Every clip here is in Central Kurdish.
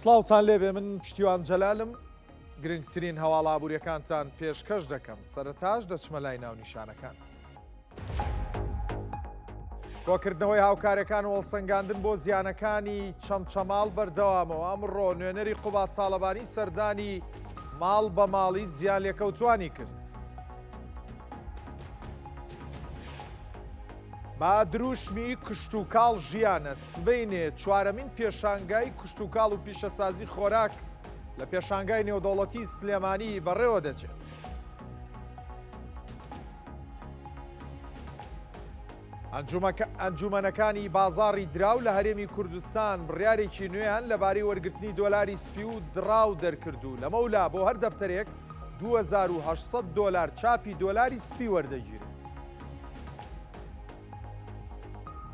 سڵاوتان لێبێ من پشتیوان جەلالم گرنگترین هەواڵ ئابووریەکانتان پێشکەش دەکەم سەرەتاش دەچمە لای ناونیشانەکان. کۆکردنەوەی هاوکارەکان و هەڵسەنگاندن بۆ زیانەکانی چەمچەماڵ بەردەوامەوە ئەمڕۆ نوێنەری قوباد تاڵەبانی سەردانی ماڵ بە ماڵی زیان لێکەوتوانی کرد. بە دروشمی کشتوکاڵ ژیانە، سبەینێ چوارەمین پێشانگای کشتوکاڵ و پیشەسازی خۆراک لە پێشانگای نێودەوڵەتی سلێمانی بەڕێوە دەچێت. ئەنجومەنەکانی بازاڕی دراو لە هەرێمی کوردستان بڕیارێکی نوێیان لەبارەی وەرگرتنی دۆلاری سپی و دڕاو دەرکرد و لەمەولا بۆ هەر دەفتەرێک 2800 دۆلار چاپی دۆلاری سپی وەردەگیرێت.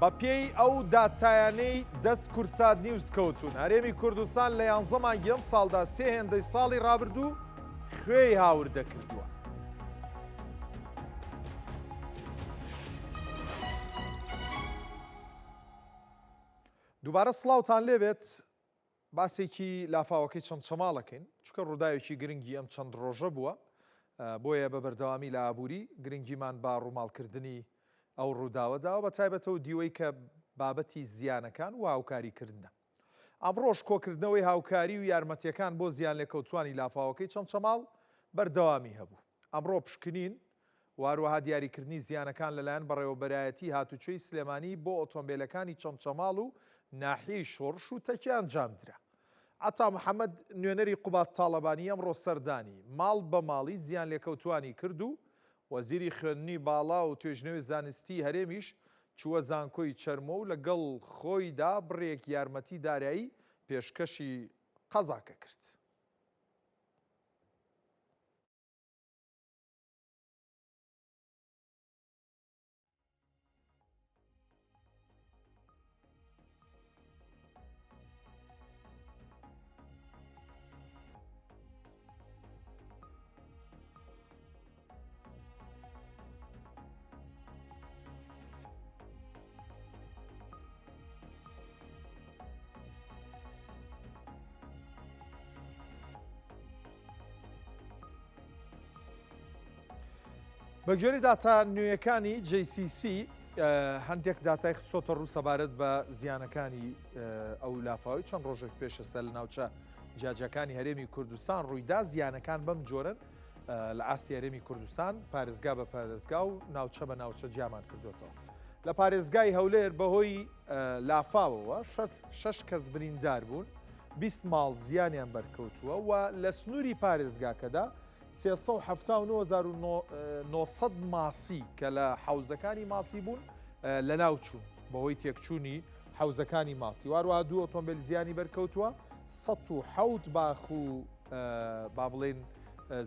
بەپێی ئەو داتایانەی دەست کوردسات نیوز کەوتوون، هەرێمی کوردستان لە یانزە مانگی ئەمساڵدا سێ هێندەی ساڵی رابردوو خوێی هاوردە کردووە. دووبارە سڵاوتان لێبێت باسێکی لافاوەکەی چەمچەماڵەکەین چکە ڕووداوێکی گرنگی ئەم چەند ڕۆژە بووە بۆیە بە بەردەوامی لە ئابووری گرنگیمان بە ڕووماڵکردنی ئەو ڕووداوە داوە بە تایبەتەوە دیوەی کە بابەتی زیانەکان و هاوکاریکردنە. ئەمڕۆش کۆکردنەوەی هاوکاری و یارمەتیەکان بۆ زیانلێکەوتوانی لافاوەکەی چەمچەماڵ بەردەوامی هەبوو. ئەمڕۆ پشکنین و هەروەها دیاریکردنی زیانەکان لەلایەن بەڕێوەبەرایەتی هاتوچۆی سلێمانی بۆ ئۆتۆمبێلەکانی چەمچەماڵ و ناحیەی شۆڕش و تەکیە ئەنجامدرا. عەتا محەمەد نوێنەری قوباد تاڵەبانی ئەمڕۆ سەردانی ماڵ بە ماڵی زیانلێکەوتوانی کرد و وەزیری خوێندنی باڵا و توێژینەوەی زانستیی هەرێمیش چووە زانکۆی چەرمۆ و لەگەڵ خۆیدا بڕێک یارمەتی دارایی پێشکەشی قەزاکە کرد. بەگوێرەی داتا نوێیەکانی JCC هەندێک داتای خستۆتە ڕوو سەبارەت بە زیانەکانی ئەو لافاوی چەند ڕۆژێک پێش ئێستا لە ناوچە جیاجیاکانی هەرێمی کوردستان ڕوویدا زیانەکان بەم جۆرن لە ئاستی هەرێمی کوردستان پارێزگا بە پارێزگا و ناوچە بە ناوچە جیامان کردوێتەوە لە پارێزگای هەولێر بەهۆی لافاوەوە شەش کەس بریندار بوون 20 ماڵ زیانیان بەرکەوتووە و لە سنووری پارێزگاکەدا 379,900 ماسی کە لە حەوزەکانی ماسی بوون لەناو چوون بەهۆی تێکچوونی حەوزەکانی ماسی واروەها دوو ئۆتۆمبیل زیانی بەرکەوتووە 107 باخ و با بڵێن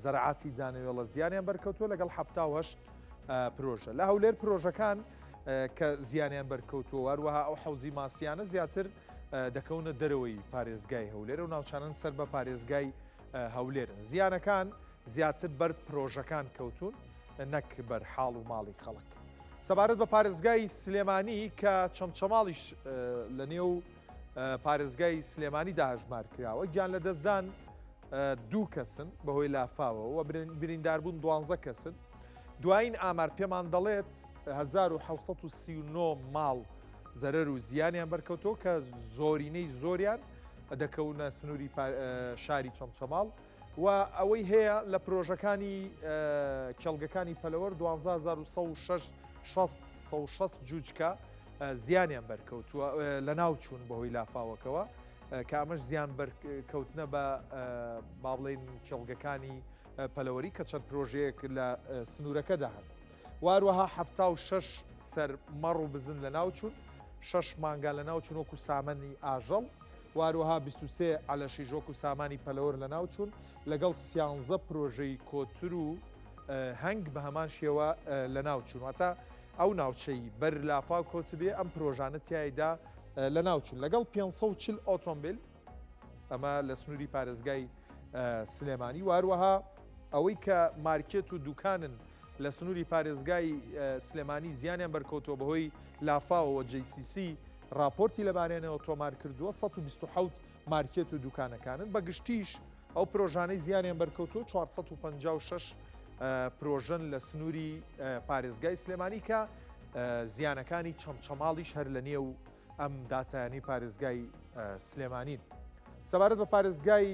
زەرعاتی دانەوێڵە زیانیان بەرکەوتووە لەگەڵ 78 پرۆژە لە هەولێر پرۆژەکان کە زیانیان بەرکەوتووە واروەها ئەو حەوزی ماسیانە زیاتر دەکەونە دەرەوەی پارێزگای هەولێر و ناوچانن سەر بە پارێزگای هەولێرن زیانەکان زیاتر بەر پرۆژەکان کەوتون نەک بەر حاڵ و ماڵی خەڵک. سەبارەت بە پارێزگای سلێمانی کە چەمچەماڵیش لە نێو پارێزگای سلێمانیدا هەژمار کراوە گیان لە دەستدان دوو کەسن بەهۆی لافاوە و برینداربوون دوانزە کەسن دوایین ئامار پێمان دەڵێت 1939 ماڵ زەرەر و زیانیان بەرکەوتەوە کە زۆرینەی زۆریان دەکەونە سنووری شاری چەمچەماڵ و ئەوەی هەیە لە پرۆژەکانی کێڵگەکانی پەلەوەر 12160 جوجکە زیانیان بەرکەوتووە لە ناو چوون بەهۆی لافاوەکەوە کە ئەمەش زیان بەرکەوتنە بە با بڵێین کێڵگەکانی پەلەوەری کە چەند پرۆژەیەک لە سنوورەکەدا هەن. واروەها 76 سەر مەڕ و بزن لە ناو چوون، شەش مانگا لە ناو چوون وەکو سامانی ئاژەڵ، واروەها 23 عەلەشیش وەکو سامانی پەلەوەر لە ناو چوون، لەگەڵ سیانزە پرۆژەی کۆتر و هەنگ بە هەمان شێوە لە ناو چوون. واتە ئەو ناوچەی بەر لافاو کەوتبێ ئەم پرۆژانە تیایدا لە ناو چوون لەگەڵ 540 ئۆتۆمبیل ئەمە لە سنووری پارێزگای سلێمانی واروەها ئەوەی کە مارکێت و دوکانن لە سنووری پارێزگای سلێمانی زیانیان بەرکەوتووە بەهۆی لافاوەوە JCC راپۆرتی لەبارێنەوە تۆمار کردووە 127 مارکێت و دوکانەکانن. بە گشتیش ئەو پرۆژانەی زیانیان بەرکەوتووە 456 پرۆژەن لە سنووری پارێزگای سلێمانی کە زیانەکانی چەمچەماڵیش هەر لە نێو ئەم داتایانەی پارێزگای سلێمانین. سەبارەت بە پارێزگای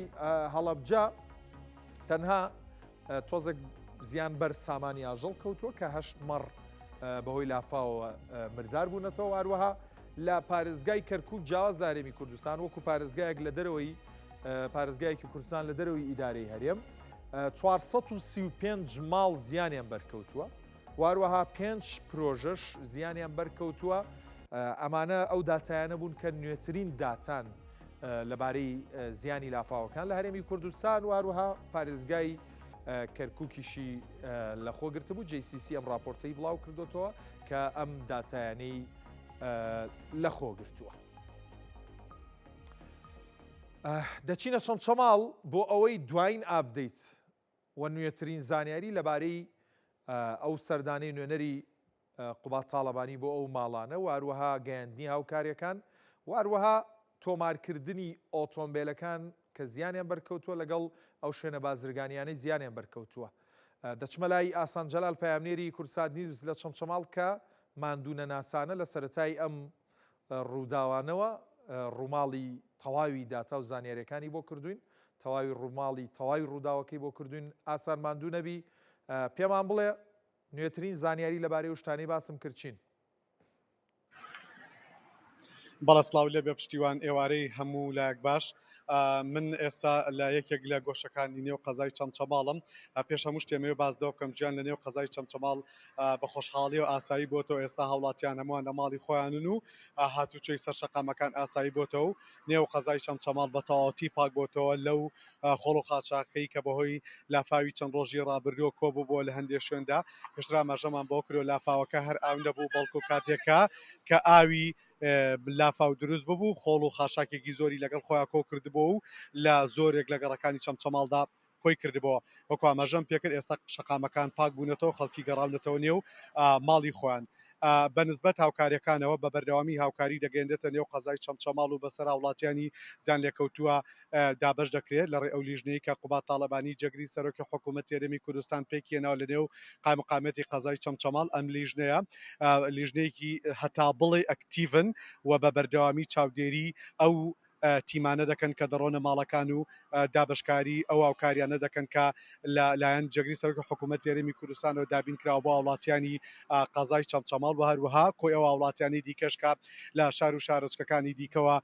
هەڵەبجە تەنها تۆزێک زیان بەر سامانی ئاژەڵ کەوتووە کە هەشت مەڕ بەهۆی لافاوەوە مردار بوونەتەوە. هەروەها لە پارێزگای کەرکک جیاواز لە هەرێمی کوردستان وەکو پارێزگایەک لە دەرەوەی پارێزگایەکی کوردستان لە دەرەوەی ئیدارەی هەرێم 435 ماڵ زیانیان بەرکەوتووە واروەها پێنج پرۆژەش زیانیان بەرکەوتووە. ئەمانە ئەو داتایانە بوون کە نوێترین داتان لەبارەی زیانی لافاوەکان لە هەرێمی کوردستان و هەروەها پارێزگای کەرکووکیشی لەخۆ گرتبوو. JCC ئەم راپۆرتەی بڵاو کردوتەوە کە ئەم داتایانەی لەخۆ گرتووە. دەچینە چەمچەماڵ بۆ ئەوەی دوایین update و نوێترین زانیاری لەبارەی ئەو سەردانەی نوێنەری قوباد تاڵەبانی بۆ ئەو ماڵانە و هەروەها گەیاندنی هاوکارییەکان و هەروەها تۆمارکردنی ئۆتۆمبێلەکان کە زیانیان بەرکەوتووە لەگەڵ ئەو شوێنە بازرگانیانەی زیانیان بەرکەوتووە. دەچمە لای ئاسان جەلال پەیامنێری کوردسات نیوز لە چەمچەماڵ کە ماندوونەناسانە لە سەرەتای ئەم ڕووداوانەوە ڕووماڵی تەواوی داتا و زانیاریەکانی بۆ کردوین، تەواوی ڕووماڵی تەواوی ڕووداوەکەی بۆ کردوین. ئاسان ماندوو نەبی پێمان بڵێ نوێترین زانیاری لەبارەی ئەو شتانەی باسم کرد چین؟ بەڵێ سڵاو لێبێ پشتیوان، ئێوارەی هەموو لایەک باش. من ئێستا لە یەکێک لە گۆشەکانی نێو قەزای چەمچەماڵم. پێش هەموو شتێ ئەمەوێ باس لەوە بکەم ژیان لە نێو قەزای چەمچەماڵ بە خۆشحاڵی و ئاسایی بۆتەوە، ئێستا هاوڵاتیان هەمووان لە ماڵی خۆیانن و هاتوچۆی سەر شەقامەکان ئاسایی بۆتەوە و نێو قەزای چەمچەماڵ بە تەواوەتی پاک بۆتەوە لەو خۆڵ و قاچاخەی کە بەهۆی لافاوی چەند ڕۆژی ڕابردووە کۆببووە لە هەندێ شوێندا. پێشتر ئاماژەمان بەوە کردووە لافاوەکە هەر ئاو نەبوو، بەڵکو کاتێکە کە ئاوی لافاو دروست ببوو خۆڵ و خاشاکێکی زۆری لەگەڵ خۆیان کۆ کردبوو و لە زۆرێک لە گەڕەکانی چەمچەماڵدا کۆی کردبۆوە. وەکو ئاماژەم پێکرد ئێستا شەقامەکان پاک بوونەتەوە، خەڵکی گەڕاونەتەوە نێو ماڵی خۆیان. بە نسبەت هاوکارییەکانەوە بە بەردەوامی هاوکاری دەگەیەنرێتە نێو قەزای چەمچەماڵ و بەسەر هاوڵاتیانی زیانلێکەوتووە دابەش دەکرێت لە ڕێی ئەو لیژنەی کە قوباد تاڵەبانی جێگری سەرۆکی حکوومەتی هەرێمی کوردستان پێکهێناوە لە نێو قایمقامیەتی قەزای چەمچەماڵ. ئەم لیژنەیە لیژنەیەکی هەتا بڵێی ئەکتیڤن و بە بەردەوامی چاودێری ئەو تیمانە دەکەن کە دەڕۆنە ماڵەکان و دابەشکاری ئەو هاوکاریانە دەکەن کە لە لایەن جێگری سەرۆکی حکوومەتی هەرێمی کوردستانەوە دابین کراوە بۆ هاوڵاتیانی قەزای چەمچەماڵ و هەروەها کۆی ئەو هاوڵاتیانی دیکەش کە لە شار و شارۆچکەکانی دیکەوە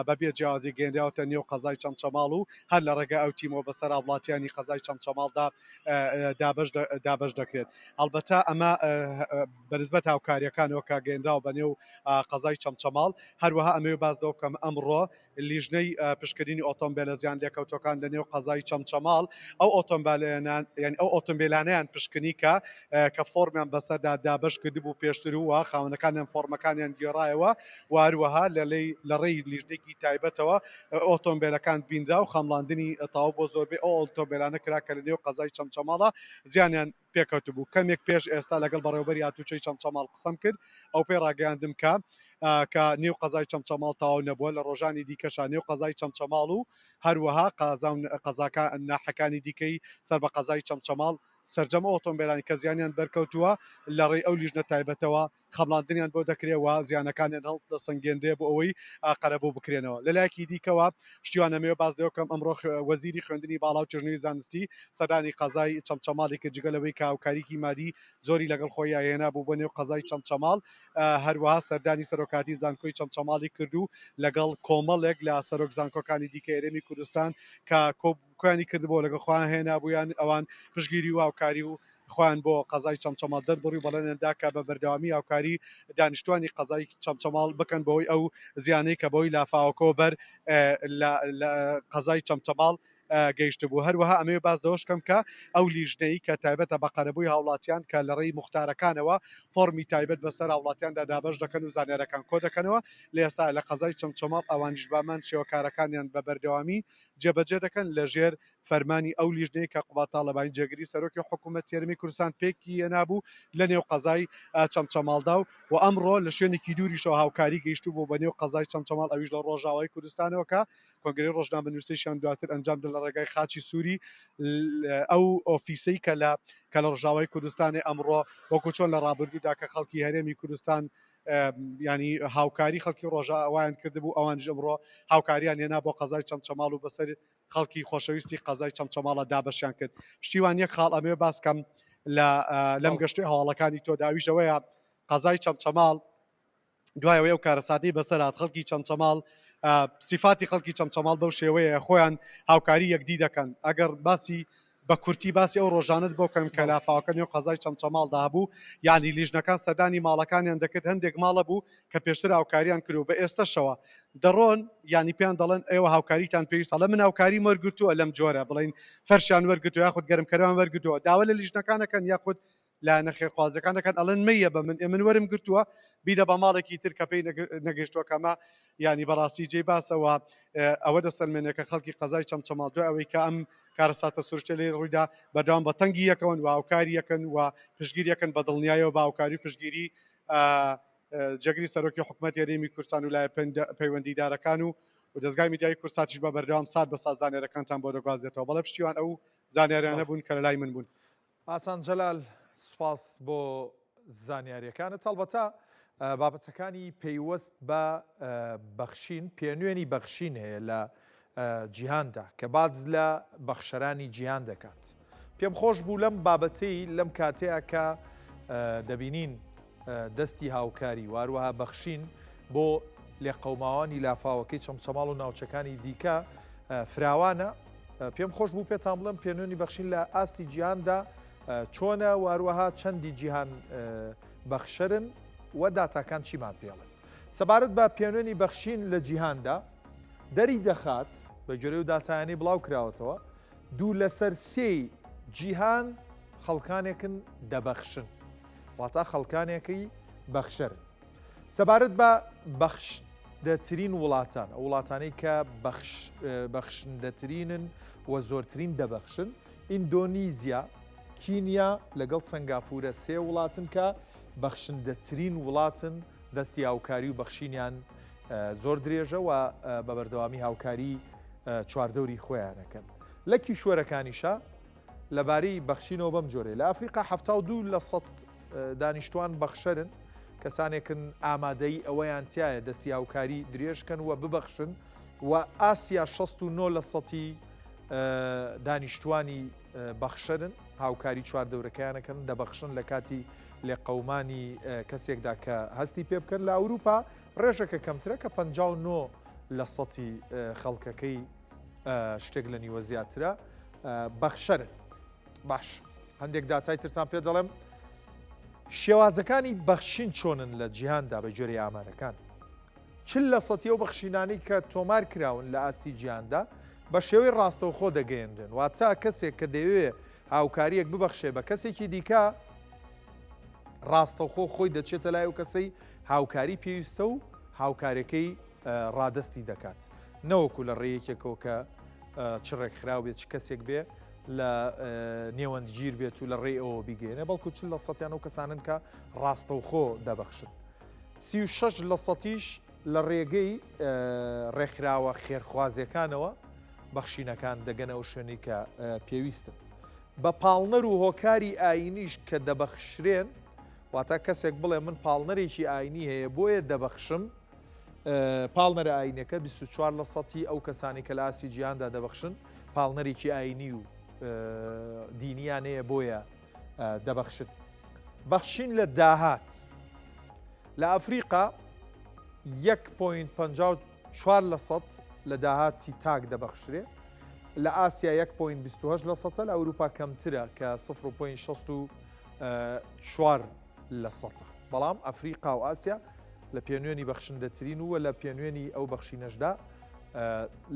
بە بێ جیاوازی گەیەنراوەتە نێو قەزای چەمچەماڵ و هەر لە ڕێگای ئەو تیمەوە بەسەر هاوڵاتیانی قەزای چەمچەماڵدا دابەش دەکرێت. ئەڵبەتە ئەمە بەنسبەت هاوکارییەکانەوە کە گەیەنراوە بە نێو قەزای چەمچەماڵ. هەروەها ئەمەوێ باس لەوە بکەم ئەمڕۆ لیژنەی پشکنینی ئۆتۆمبێلە زیانلێکەوتووەکان لە نێو قەزای چەمچەماڵ ئەو ئۆتۆمبێلانەیان یانی ئەو ئۆتۆمبێلانەیان پشکنی کە کە فۆرمیان بەسەردا دابەش کردبوو پێشتر و خاوەنەکانیان فۆرمەکانیان گێڕایەوە و هەروەها لە لە ڕێی لیژنێکی تایبەتەوە ئۆتۆمبێلەکان بینرا و خەمڵاندنی تەواو بۆ زۆربەی ئەو ئۆتۆمبێلانە کرا کە لە نێو قەزای چەمچەماڵە زیانیان پێکەوتبوو. کەمێک پێش ئێستا لەگەڵ بەڕێوەبەری هاتوچۆی چەمچەماڵ قسەم کرد، ئەو پێی ڕاگەیاندم کە کە نێو قەزای چەمچەماڵ تەواو نەبووە، لە ڕۆژانی دیکەشا نێو قەزای چەمچەماڵ و هەروەها قەزا و قەزاکە ناحەکانی دیکەی سەر بە قەزای چەمچەماڵ سەرجەم ئەو ئۆتۆمبێلانەی کە زیانیان بەرکەوتووە لە ڕێی ئەو لیژنە تایبەتەوە خەمڵاندنیان بۆ دەکرێ و زیانەکانیان هەڵدەسەنگێنرێ بۆ ئەوەی قەرەبوو بکرێنەوە. لەلایەکی دیکەوە پشتیوان ئەمەوێ باس لەوە بکەم ئەمڕۆ وەزیری خوێندنی باڵا و توێژینەوەی زانستی سەردانی قەزای چەمچەماڵی کرد، جگە لەوەی کە هاوکاریی مادی زۆری لەگەڵ خۆییا هێنابوو بۆ نێو قەزای چەمچەماڵ، هەروەها سەردانی سەرۆکایەتی زانکۆی چەمچەماڵی کرد و لەگەڵ کۆمەڵێک لە سەرۆک زانکۆکانی دیکەی هەرێمی کوردستان کە کۆیانی کردبووە لەگەڵ خۆیان هێنابوویان ئەوان پشتگیری و هاوکاری و خۆیان بۆ قەزای چەمچەماڵ دەربڕی و بەڵێنیان دا کە بە بەردەوامی هاوکاری دانیشتوانی قەزای چەمچەماڵ بکەن بەهۆی ئەو زیانەی کە بەهۆی لافاوەکەوە بەر لە قەزای چەمچەماڵ گەیشتبوو. هەروەها ئەمەوێ باس لەوەش بکەم کە ئەو لیژنەی کە تایبەتە بە قەرەبووی هاوڵاتیان کە لە ڕێی موختارەکانەوە فۆڕمی تایبەت بەسەر هاوڵاتیاندا دابەش دەکەن و زانیارەکان کۆدەکەنەوە لە ئێستا لە قەزای چەمچەماڵ ئەوانیش بامان شێوەکارەکانیان بە بەردەوامی جێبەجێ دەکەن لە ژێر فەرمانی ئەو لیژنەی کە قوباد تاڵەبانی جێگری سەرۆکی حکوومەتی هەرێمی کوردستان پێکی هێنابوو لە نێو قەزای چەمچەماڵدا و و ئەمڕۆ لە شوێنێکی دووریشەوە هاوکاری گەیشتوو بۆ بە نێو قەزای چەمچەماڵ ئەویش لە ڕۆژاوای کوردستانەوە کە کۆنگرەی ڕۆژنامەنووسیشیان دواتر ئەنجامدا لە ڕێگای خاچی سووری ئەو ئۆفیسەی کە لە کە لە ڕۆژاوای کوردستانی ئەمڕۆ وەکو چۆن لە ڕابردوودا کە خەڵکی هەرێمی کوردستان ینی هاوکاری خەڵکی ڕۆژاوایان کردبوو ئەوانیش ئەمڕۆ هاوکاریان هێنا بۆ قەزای چەمچەماڵ و بەسەر خەڵکی خۆشەویستی قەزای چەمچەماڵە دابەشیان کرد. پشتیوان یەک خاڵ ئەمەوێ باس کەم لە لەم گەشتەی هەواڵەکانی تۆدا ئەویش ئەوەیە قەزای چەمچەماڵ دوای ئەوەی ئەو کارەساتەی بەسەر هات خەڵکی چەمچەماڵ سیفاتی خەڵکی چەمچەماڵ بەو شێوەیە خۆیان هاوکاری یەکدی دەکەن ئەگەر باسی بە کورتی باسی ئەو ڕۆژانەت بۆ بکەم کە لافاوەکە نێو قەزای چەمچەماڵدا هەبوو، یانی لیژنەکان سەردانی ماڵەکانیان دەکرد، هەندێک ماڵ هەبوو کە پێشتر هاوکاریان کردبوو، بە ئێستەشەوە دەڕۆن یانی پێیان دەڵێن ئێوە هاوکاریتان پێویستە، ئەڵێ من هاوکاریم وەرگرتووە لەم جۆرە بڵێین فەرشیان وەرگرتووە یاخود گەرمکەرەوەیان وەرگرتووە، داوا لە لیژنەکان ئەکەن یاخود لایەنە خێرخوازیەکان دەکەن ئەڵێن مەیە بە من ئێ من وەرم گرتووە بیدە بە ماڵێکی تر کە پێی نەگەیشتووە کەمە یانی بەڕاستی جێی باسە و ئەوە دەسەلمێنێ کە خەڵکی قەزای چەمچەماڵ دوای ئەوەی کە ئەم کارەساتە سروشتە لێی ڕوویدا بەردەوام بە تەنگی یەکەوەن و هاوکاری یەکەن و پشتگیری یەکەن بە دڵنیایەوە بە هاوکاری و پشتگیری جێگری سەرۆکی حکومەتی هەرێمی کوردستان و لایە پەیوەندیدارەکان و و دەزگای میدیایی کوردساتیش بە بەردەوام سات بە سات زانیارەکانتان بۆ دەگوازێتەوە بەڵێ پشتیوان ئەو زانیاریانە بوون کە لە لای من بوون. ئاسان جەلال سوپاس بۆ زانیاریەکانت هەڵبەتە بابەتەکانی پەیوەست بە بەخشین پێنوێنی بەخشین هەیە لە جیهاندا کە باز لە بەخشەرانی جیهان دەکات پێم خۆش بوو لەم بابەتەی لەم کاتەیە کە دەبینین دەستی هاوکاری واروەها بەخشین بۆ لێقەوماوانی لافاوەکەی چەمچەماڵ و ناوچەکانی دیکە فراوانە پێم خۆش بوو پێتان بڵێم پێنوێنی بەخشین لە ئاستی جیهاندا چۆنە واروەها چەندی جیهان بەخشەرن و داتاکان چیمان پێڵن سەبارەت بە پێنوێنی بەخشین لە جیهاندا دەری دەخات بە گوێرەی و داتایانی بڵاو کراوەتەوە دوو لەسەر سێی جیهان خەڵکانێکن دەبەخشن واتا خەڵکانێکی بەخشەرن. سەبارەت بە بەخشندەترین وڵاتان، ئەو وڵاتانەی کە بەخشندەترینن و زۆرترین دەبەخشن، ئیندۆنیزیا، کینیا لەگەڵ سەنگافورە سێ وڵاتن کە بەخشندەترین وڵاتن، دەستی هاوکاری و بەخشینیان زۆر درێژە و بە بەردەوامی هاوکاری چواردەوری خۆیانەکەن. لە کیشوەرەکانیشا لەبارەی بەخشینەوە بەم جۆرەیە، لە ئەفریقا 72 لە سەد دانیشتوان بەخشەرن، کەسانێکن ئامادەیی ئەوەیان تیایە دەستی هاوکاری درێژکەن و ببەخشن و ئاسیا 69 لە سەتی دانیشتوانی بەخشەرن، هاوکاری چواردەورەکەیانەکەن، دەبەخشن لە کاتی لێقەومانی کەسێکدا کە هەستی پێ بکەن. لە ئەوروپا ڕێژەکە کەمترە کە 59 لە سەتی خەڵکەکەی شتێک لە نیوە زیاترە بەخشەرن. باش هەندێک داتای ترتان پێ دەڵێم شێوازەکانی بەخشین چۆنن لە جیهاندا بە گوێرەی ئامارەکان چل لە سەتی ئەو بەخشینانەی کە تۆمار کراون لە ئاستی جیهاندا بە شێوەی ڕاستەوخۆ دەگەیەنرێن واتە کەسێک کە دەیەوێ هاوکاریەک ببەخشێ بە کەسێکی دیکە ڕاستەوخۆ خۆی دەچێتە لای و کەسەی هاوکاری پێویستە و هاوکارەکەی ڕادەستی دەکات نەوەکو لە ڕێیەکێکەوە کە چ ڕێکخراو بێت چ کەسێک بێ لە نێوەندگیر بێت و لە ڕێی ئەوە بیگەێنێ بەڵکو چ لە سەتیان و کەسانن کە ڕاستەوخۆ دەبەخشن. 36 لە سەتیش لە ڕێگەی ڕێکخراوە خێرخوازیەکانەوە بەخشینەکان دەگەنە ئەو شوێنەی کە پێویستن. بە پاڵنەر و هۆکاری ئاینیش کە دەبەخشرێن، واتە کەسێک بڵێ من پاڵنەرێکی ئاینی هەیە بۆیە دەبەخشم، پاڵنەرە ئاینەکە 24 لە سەتی ئەو کەسانی کە لە ئاستی جیهاندا دەبەخشن پاڵنەرێکی ئاینی و دینیان هەیە بۆیە دەبەخشن. بەخشین لە داهات لە ئەفریقا 1.54 لە سەد لە داهاتی تاک دەبەخشرێ لە ئاسیا 1.28 لە سەتە لە ئەوروپا کەمترە کە 0.64 لە سەتە بەڵام ئەفریقا و ئاسیا لە پێنوێنی بەخشندەترین و لە پێنوێنی ئەو بەخشینەشدا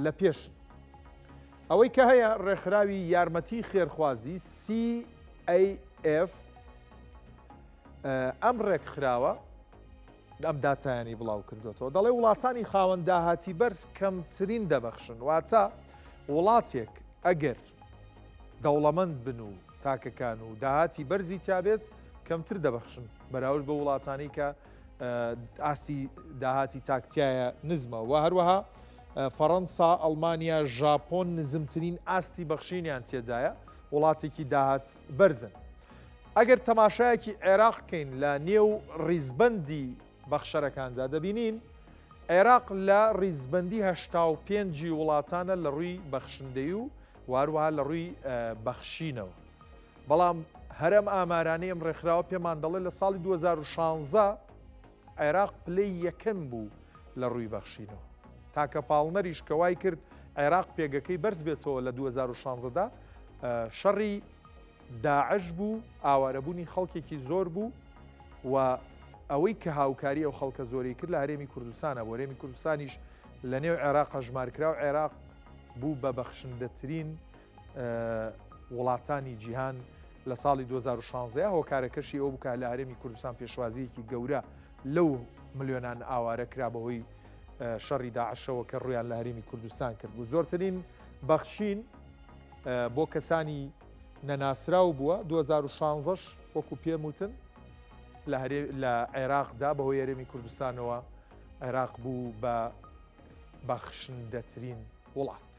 لە پێش ئەوەی کە هەیە ڕێکخراوی یارمەتی خێرخوازی CAF ئەم ڕێکخراوە ئەم داتایانی بڵاو کردوێتەوە دەڵێ وڵاتانی خاوەن داهاتی بەرز کەمترین دەبەخشن واتە وڵاتێک ئەگەر دەوڵەمەند بن و تاکەکان و داهاتی بەرزی تیابێت کەمتر دەبەخشن بەراورد بە وڵاتانی کە ئاستی داهاتی تاک تیایە نزمە و هەروەها فەڕەنسا، ئەڵمانیا، ژاپۆن نزمترین ئاستی بەخشینیان تێدایە، وڵاتێکی داهات بەرزن. ئەگەر تەماشایەکی عێراق بکەین لە نێو ڕیزبەندی بەخشەرەکاندا دەبینین عێراق لە ڕیزبەندی 85 وڵاتانە لە ڕووی بەخشندەی و واروەها لە ڕووی بەخشینەوە. بەڵام هەر ئەم ئامارانەی ئەم ڕێکخراوە پێمان دەڵێت لە ساڵی 2016 عێراق پلەی یەکەم بوو لە ڕووی بەخشینەوە. تاکە پاڵنەریش کە وای کرد عێراق پێگەکەی بەرز بێتەوە لە 2016 دا شەڕی داعش بوو، ئاوارەبوونی خەڵکێکی زۆر بوو و ئەوەی کە هاوکاری ئەو خەڵکە زۆرەی کرد لە هەرێمی کوردستانە بۆ هەرێمی کوردستانیش لە نێو عێراق هەژمارکرا و عێراق بوو بە بەخشندەترین وڵاتانی جیهان لە ساڵی 2016 هۆکارەکەشی ئەو بوو کە لە هەرێمی کوردستان پێشوازیەکی گەورە لەو ملیۆنان ئاوارە کرا بەهۆی شەڕی داعشەوە کە ڕویان لە هەرێمی کوردستان کرد بوو زۆرترین بەخشین بۆ کەسانی نەناسراو بووە 2016 وەکو پێم وتن لە عێراقدا بەهۆی هەرێمی کوردستانەوە عێراق بوو بە بەخشندەترین وڵات.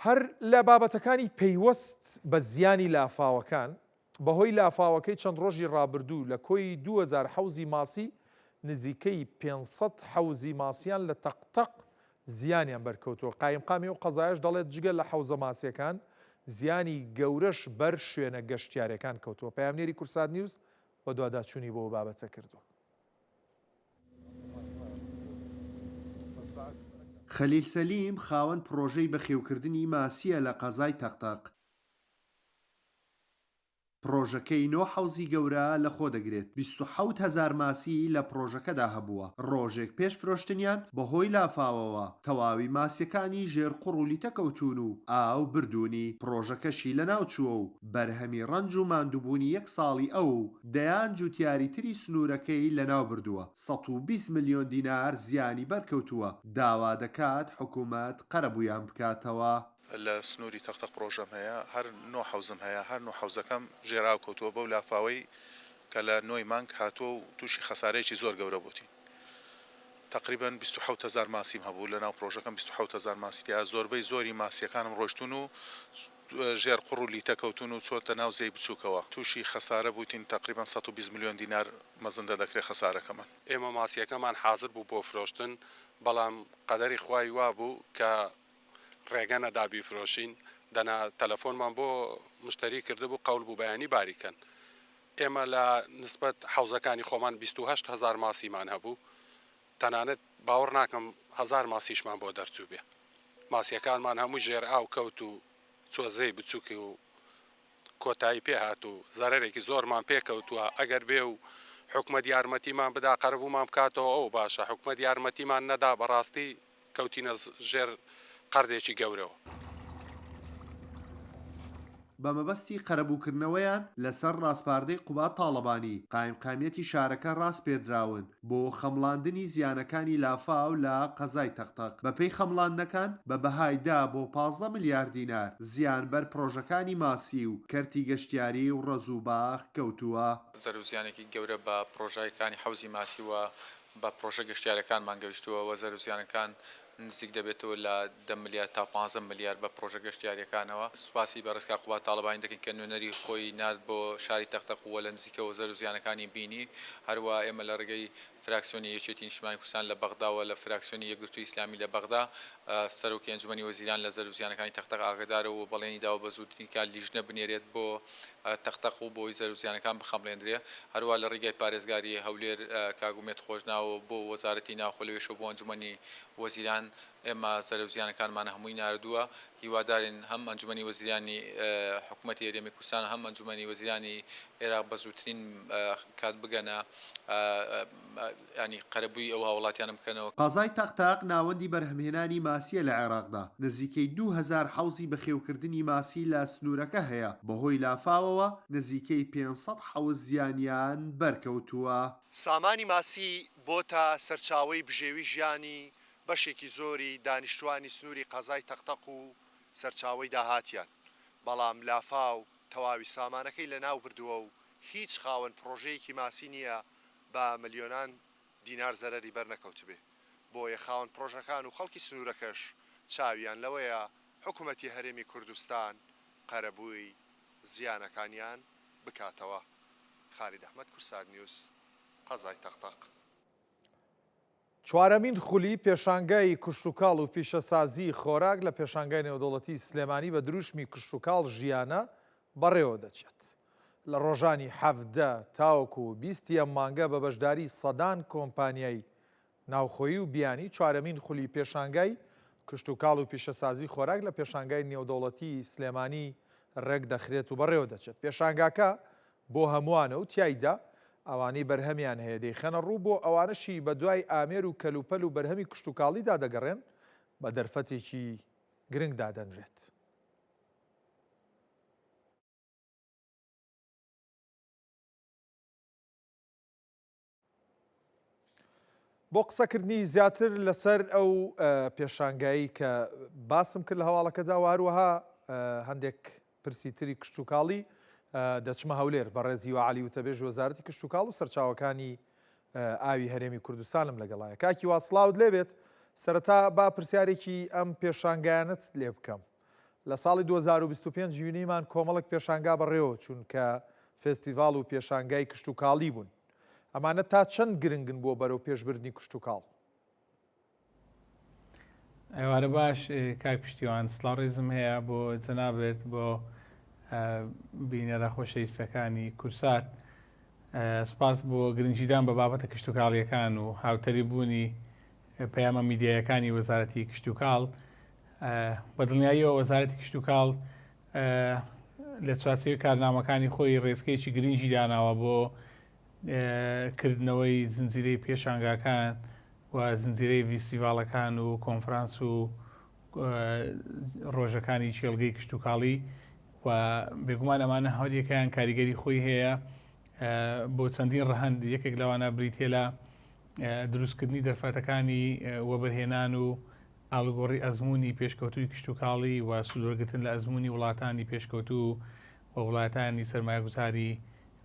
هەر لە بابەتەکانی پەیوەست بە زیانی لافاوەکان، بەهۆی لافاوەکەی چەند ڕۆژی ڕابردوو لە کۆی 2000 حەوزی ماسی نزیکەی 500 حەوزی ماسیان لە تەق تەق زیانیان بەرکەوتووە، قایمقامی ئەو قەزایەش دەڵێت جگە لە حەوزە ماسیەکان زیانی گەورەش بەر شوێنە گەشتیارەکان کەوتووە. پەیامنێری کوردسات نیوز بەدواداچوونی بۆ ئەو بابەتە کردووە. خەلیل سەلیم خاوەن پڕۆژەی بەخێوکردنی ماسییە لە قەزای تەقتەق، پڕۆژەکەی نۆ حەوزی گەورە لەخۆدەگرێت، 27 هەزار ماسی لە پڕۆژەکەدا هەبووە، ڕۆژێک پێش فرۆشتنیان بەهۆی لافاوەوە تەواوی ماسییەکانی ژێر قوڕ و لیتە کەوتوون و ئاو بردوونی، پڕۆژەکەشی لەناوچووە و بەرهەمی ڕەنج و ماندووبوونی یەک ساڵی ئەو و دەیان جووتیاری تری سنوورەکەی لەناوبردووە، 120 ملیۆن دینار زیانی بەرکەوتووە، داوا دەکات حکومەت قەرەبوویان بکاتەوە. لە سنووری تەقتەق پڕۆژەم هەیە، هەر نۆ حەوزم هەیە، هەر نۆ حەوزەکەم ژێرئاو کەوتووە بەو لافاوەی کە لە نۆی مانگ هاتووە و تووشی خەسارەیەکی زۆر گەورە بووتین. تەقریبەن 27 هەزار ماسیم هەبوو لەناو پڕۆژەکەم، 27 هەزار ماسی تیایە، زۆربەی زۆری ماسییەکانم ڕۆیشتوون و ژێر قوڕ و لیتە کەوتوون و چۆتە ناو زێی بچووکەوە. تووشی خەسارە بوویتین، تەقریبەن 120 ملیۆن دینار مەزندە دەکرێ خەسارەکەمان. ئێمە ماسییەکەمان حازر بوو بۆ فرۆشتن، بەڵام قەدەری خوای وا بوو کە ڕێگە نەدا بیفرۆشین، دەنا تەلەفۆنمان بۆ مشتەری کردبوو، قەول بوو بەیانی باری کەن. ئێمە لە نسبەت حەوزەکانی خۆمان 28 هەزار ماسیمان هەبوو، تەنانەت باوەڕ ناکەم هەزار ماسیشمان بۆ دەرچووبێ. ماسیەکانمان هەمووی ژێر ئاو کەوت و چووە زێی بچووک و کۆتایی پێ هات و زەرەرێکی زۆرمان پێ کەوتووە. ئەگەر بێ و حکومەت یارمەتیمان بدا قەرەبوومان بکاتەوە ئەوە باشە، حکومەت یارمەتیمان نەدا بەڕاستی کەوتینە ژێر قەردێکی گەورەوە. بە مەبەستی قەرەبووکردنەوەیان لەسەر ڕاسپاردەی قوباد تاڵەبانی، قایمقامیەتی شارەکە ڕاسپێردراون بۆ خەمڵاندنی زیانەکانی لافاو لە قەزای تەقتەق، بەپێی خەمڵاندنەکان بە بەهای دە بۆ 15 ملیار دینار زیان بەر پڕۆژەکانی ماسی و کەرتی گەشتیاری و ڕەز و باخ کەوتووە. زەرەر و زیانێکی گەورە بە پڕۆژەکانی حەوزی ماسی و بە پڕۆژە گەشتیارەکانمان گەیشتووە و زەرەر و زیانەکان نزیک دەبێتەوە لە دە ملیار تا 15 ملیار بە پڕۆژە گەشتیارییەکانەوە. سوپاسی بەڕێز کاک قوباد تاڵەبانی دەکەین کە نوێنەری خۆی نارد بۆ شاری تەقتەق و لە نزیکەوە زەرەر و زیانەکانی بینی. هەروا ئێمە لە ڕێگەی فراکسیۆنی یەکێتی نیشتمانی کوردستان لە بەغدا و لە فراکسیۆنی یەکگرتووی ئیسلامی لە بەغدا سەرۆکی ئەنجومەنی وەزیران لە زەرەر و زیانەکانی تەقتەق ئاگادارە و بەڵێنی داوە بە زووترین کات لیژنە بنێرێت بۆ تەقتەق و بۆی زەرەر و زیانەکان بخەمڵێندرێ. هەروا لە ڕیگای پارێزگاری هەولێر کاک ئومێد خۆشناو بۆ وەزارەتی ناوخۆ لەوێشەوە بۆ ئەنجومەنی وەزیران ئێمە زەرەر و زیانەکانمان هەمووی ناردووە. هیوادارین هەم ئەنجومەنی وەزیرانی حکومەتی هەرێمی کوردستان هەم ئەنجومەنی وەزیرانی عێراق بە زووترین کات بگەنە یانی قەرەبووی ئەو هاوڵاتیانە بکەنەوە. قەزای تەقتەق ناوەندی بەرهەمهێنانی ماسییە لە عێراقدا، نزیکەی 2000 حەوزی بەخێوکردنی ماسی لە سنوورەکە هەیە، بەهۆی لافاوەوە نزیکەی 500 حەوز زیانیان بەرکەوتووە. سامانی ماسی بۆتە سەرچاوەی بژێوی ژیانی بەشێکی زۆری دانیشتوانی سنووری قەزای تەقتەق و. سەرچاوەی داهاتیان، بەڵام لافاو تەواوی سامانەکەی لەناو بردووە و هیچ خاوەن پڕۆژەیەکی ماسی نییە بە ملیۆنان دینار زەرەری بەرنەکەوتبێ، بۆیە خاوەن پڕۆژەکان و خەڵکی سنوورەکەش چاویان لەوەیە حکومەتی هەرێمی کوردستان قەرەبووی زیانەکانیان بکاتەوە. خالید ئەحمەد، کوردسات نیوز، قەزای تەقتەق. چوارەمین خولی پێشانگای کشتوکاڵ و پیشەسازیی خۆراک لە پێشانگای نێودەوڵەتیی سلێمانی بە دروشمی کشتوکاڵ ژیانە بەڕێوەدەچێت. لە ڕۆژانی 17 تاوەکو 20 ی ئەم مانگە بە بەشداری سەدان کۆمپانیای ناوخۆیی و بیانی چوارەمین خولی پێشانگای کشتوکاڵ و پیشەسازی خۆراک لە پێشانگای نێودەوڵەتیی سلێمانی ڕێکدەخرێت و بەڕێوەدەچێت. پێشانگاکە بۆ هەمووانە و تیایدا ئەوانەی بەرهەمیان هەیە دەیخەنە ڕوو، بۆ ئەوانەشی بەدوای ئامێر و کەلوپەل و بەرهەمی کشتوکاڵیدا دەگەڕێن بە دەرفەتێکی گرنگ دادەنرێت. بۆ قسەکردنی زیاتر لەسەر ئەو پێشانگایی کە باسم کرد لە هەواڵەکەدا و هەروەها هەندێک پرسی تری کشتتوکاڵی دەچمە هەولێر بەڕێز هیوا عەلی وتەبێژ وەزارەتی کشتتوکاڵ و سەرچاوەکانی ئاوی هەرێمی کوردستانم لەگەڵایە کاکی وا سڵاوت لێبێت سەرەتا با پرسیارێکی ئەم پێشانگایانت لێ بکەم لە ساڵی 2025 بینیمان کۆمەڵک پێشانگا بەڕێوە چوون کە فێستیڤاڵ و پێشانگای کشتتوکاڵی بوون ئەمانە تا چەند گرنگن بۆ بەرەو پێشبردنی کشتوکاڵ؟ ئێوارە باش کاک پشتیوان سڵاو ڕێزم هەیە بۆ جەنابت بۆ بینەرە خۆشەویستەکانی کورسات سپاس بۆ گرنگیدان بە بابەتە کشتتوکاڵیەکان و هاوتەری بوونی پەیامە میدیایەکانی وەزارەتی کشتتوکاڵ بە دڵنیاییەوە وەزارەتی کشتتوکاڵ لە چوارچێوەی کارنامەکانی خۆی ڕێچکەیەکی گرنگی داناوە بۆ کردنەوەی زنجیرەی پێشانگاکان و زنجیرەی ڤیستیڤاڵەکان و کۆنفرانس و ڕۆژەکانی کێڵگەی کشتتوکاڵی و بێگومان ئەمانە هەریەکەیان کاریگەری خۆی هەیە بۆ چەندین ڕەهەند یەکێک لەوانە بریتە لە دروستکردنی دەرفەتەکانی وەبەرهێنان و ئاڵوگۆڕی ئەزموونی پێشکەوتووی کشتوکاڵی و سوودوەرگرتن لە ئەزموونی وڵاتانی پێشکەوتوو و وڵاتانی سەرمایەگوزاری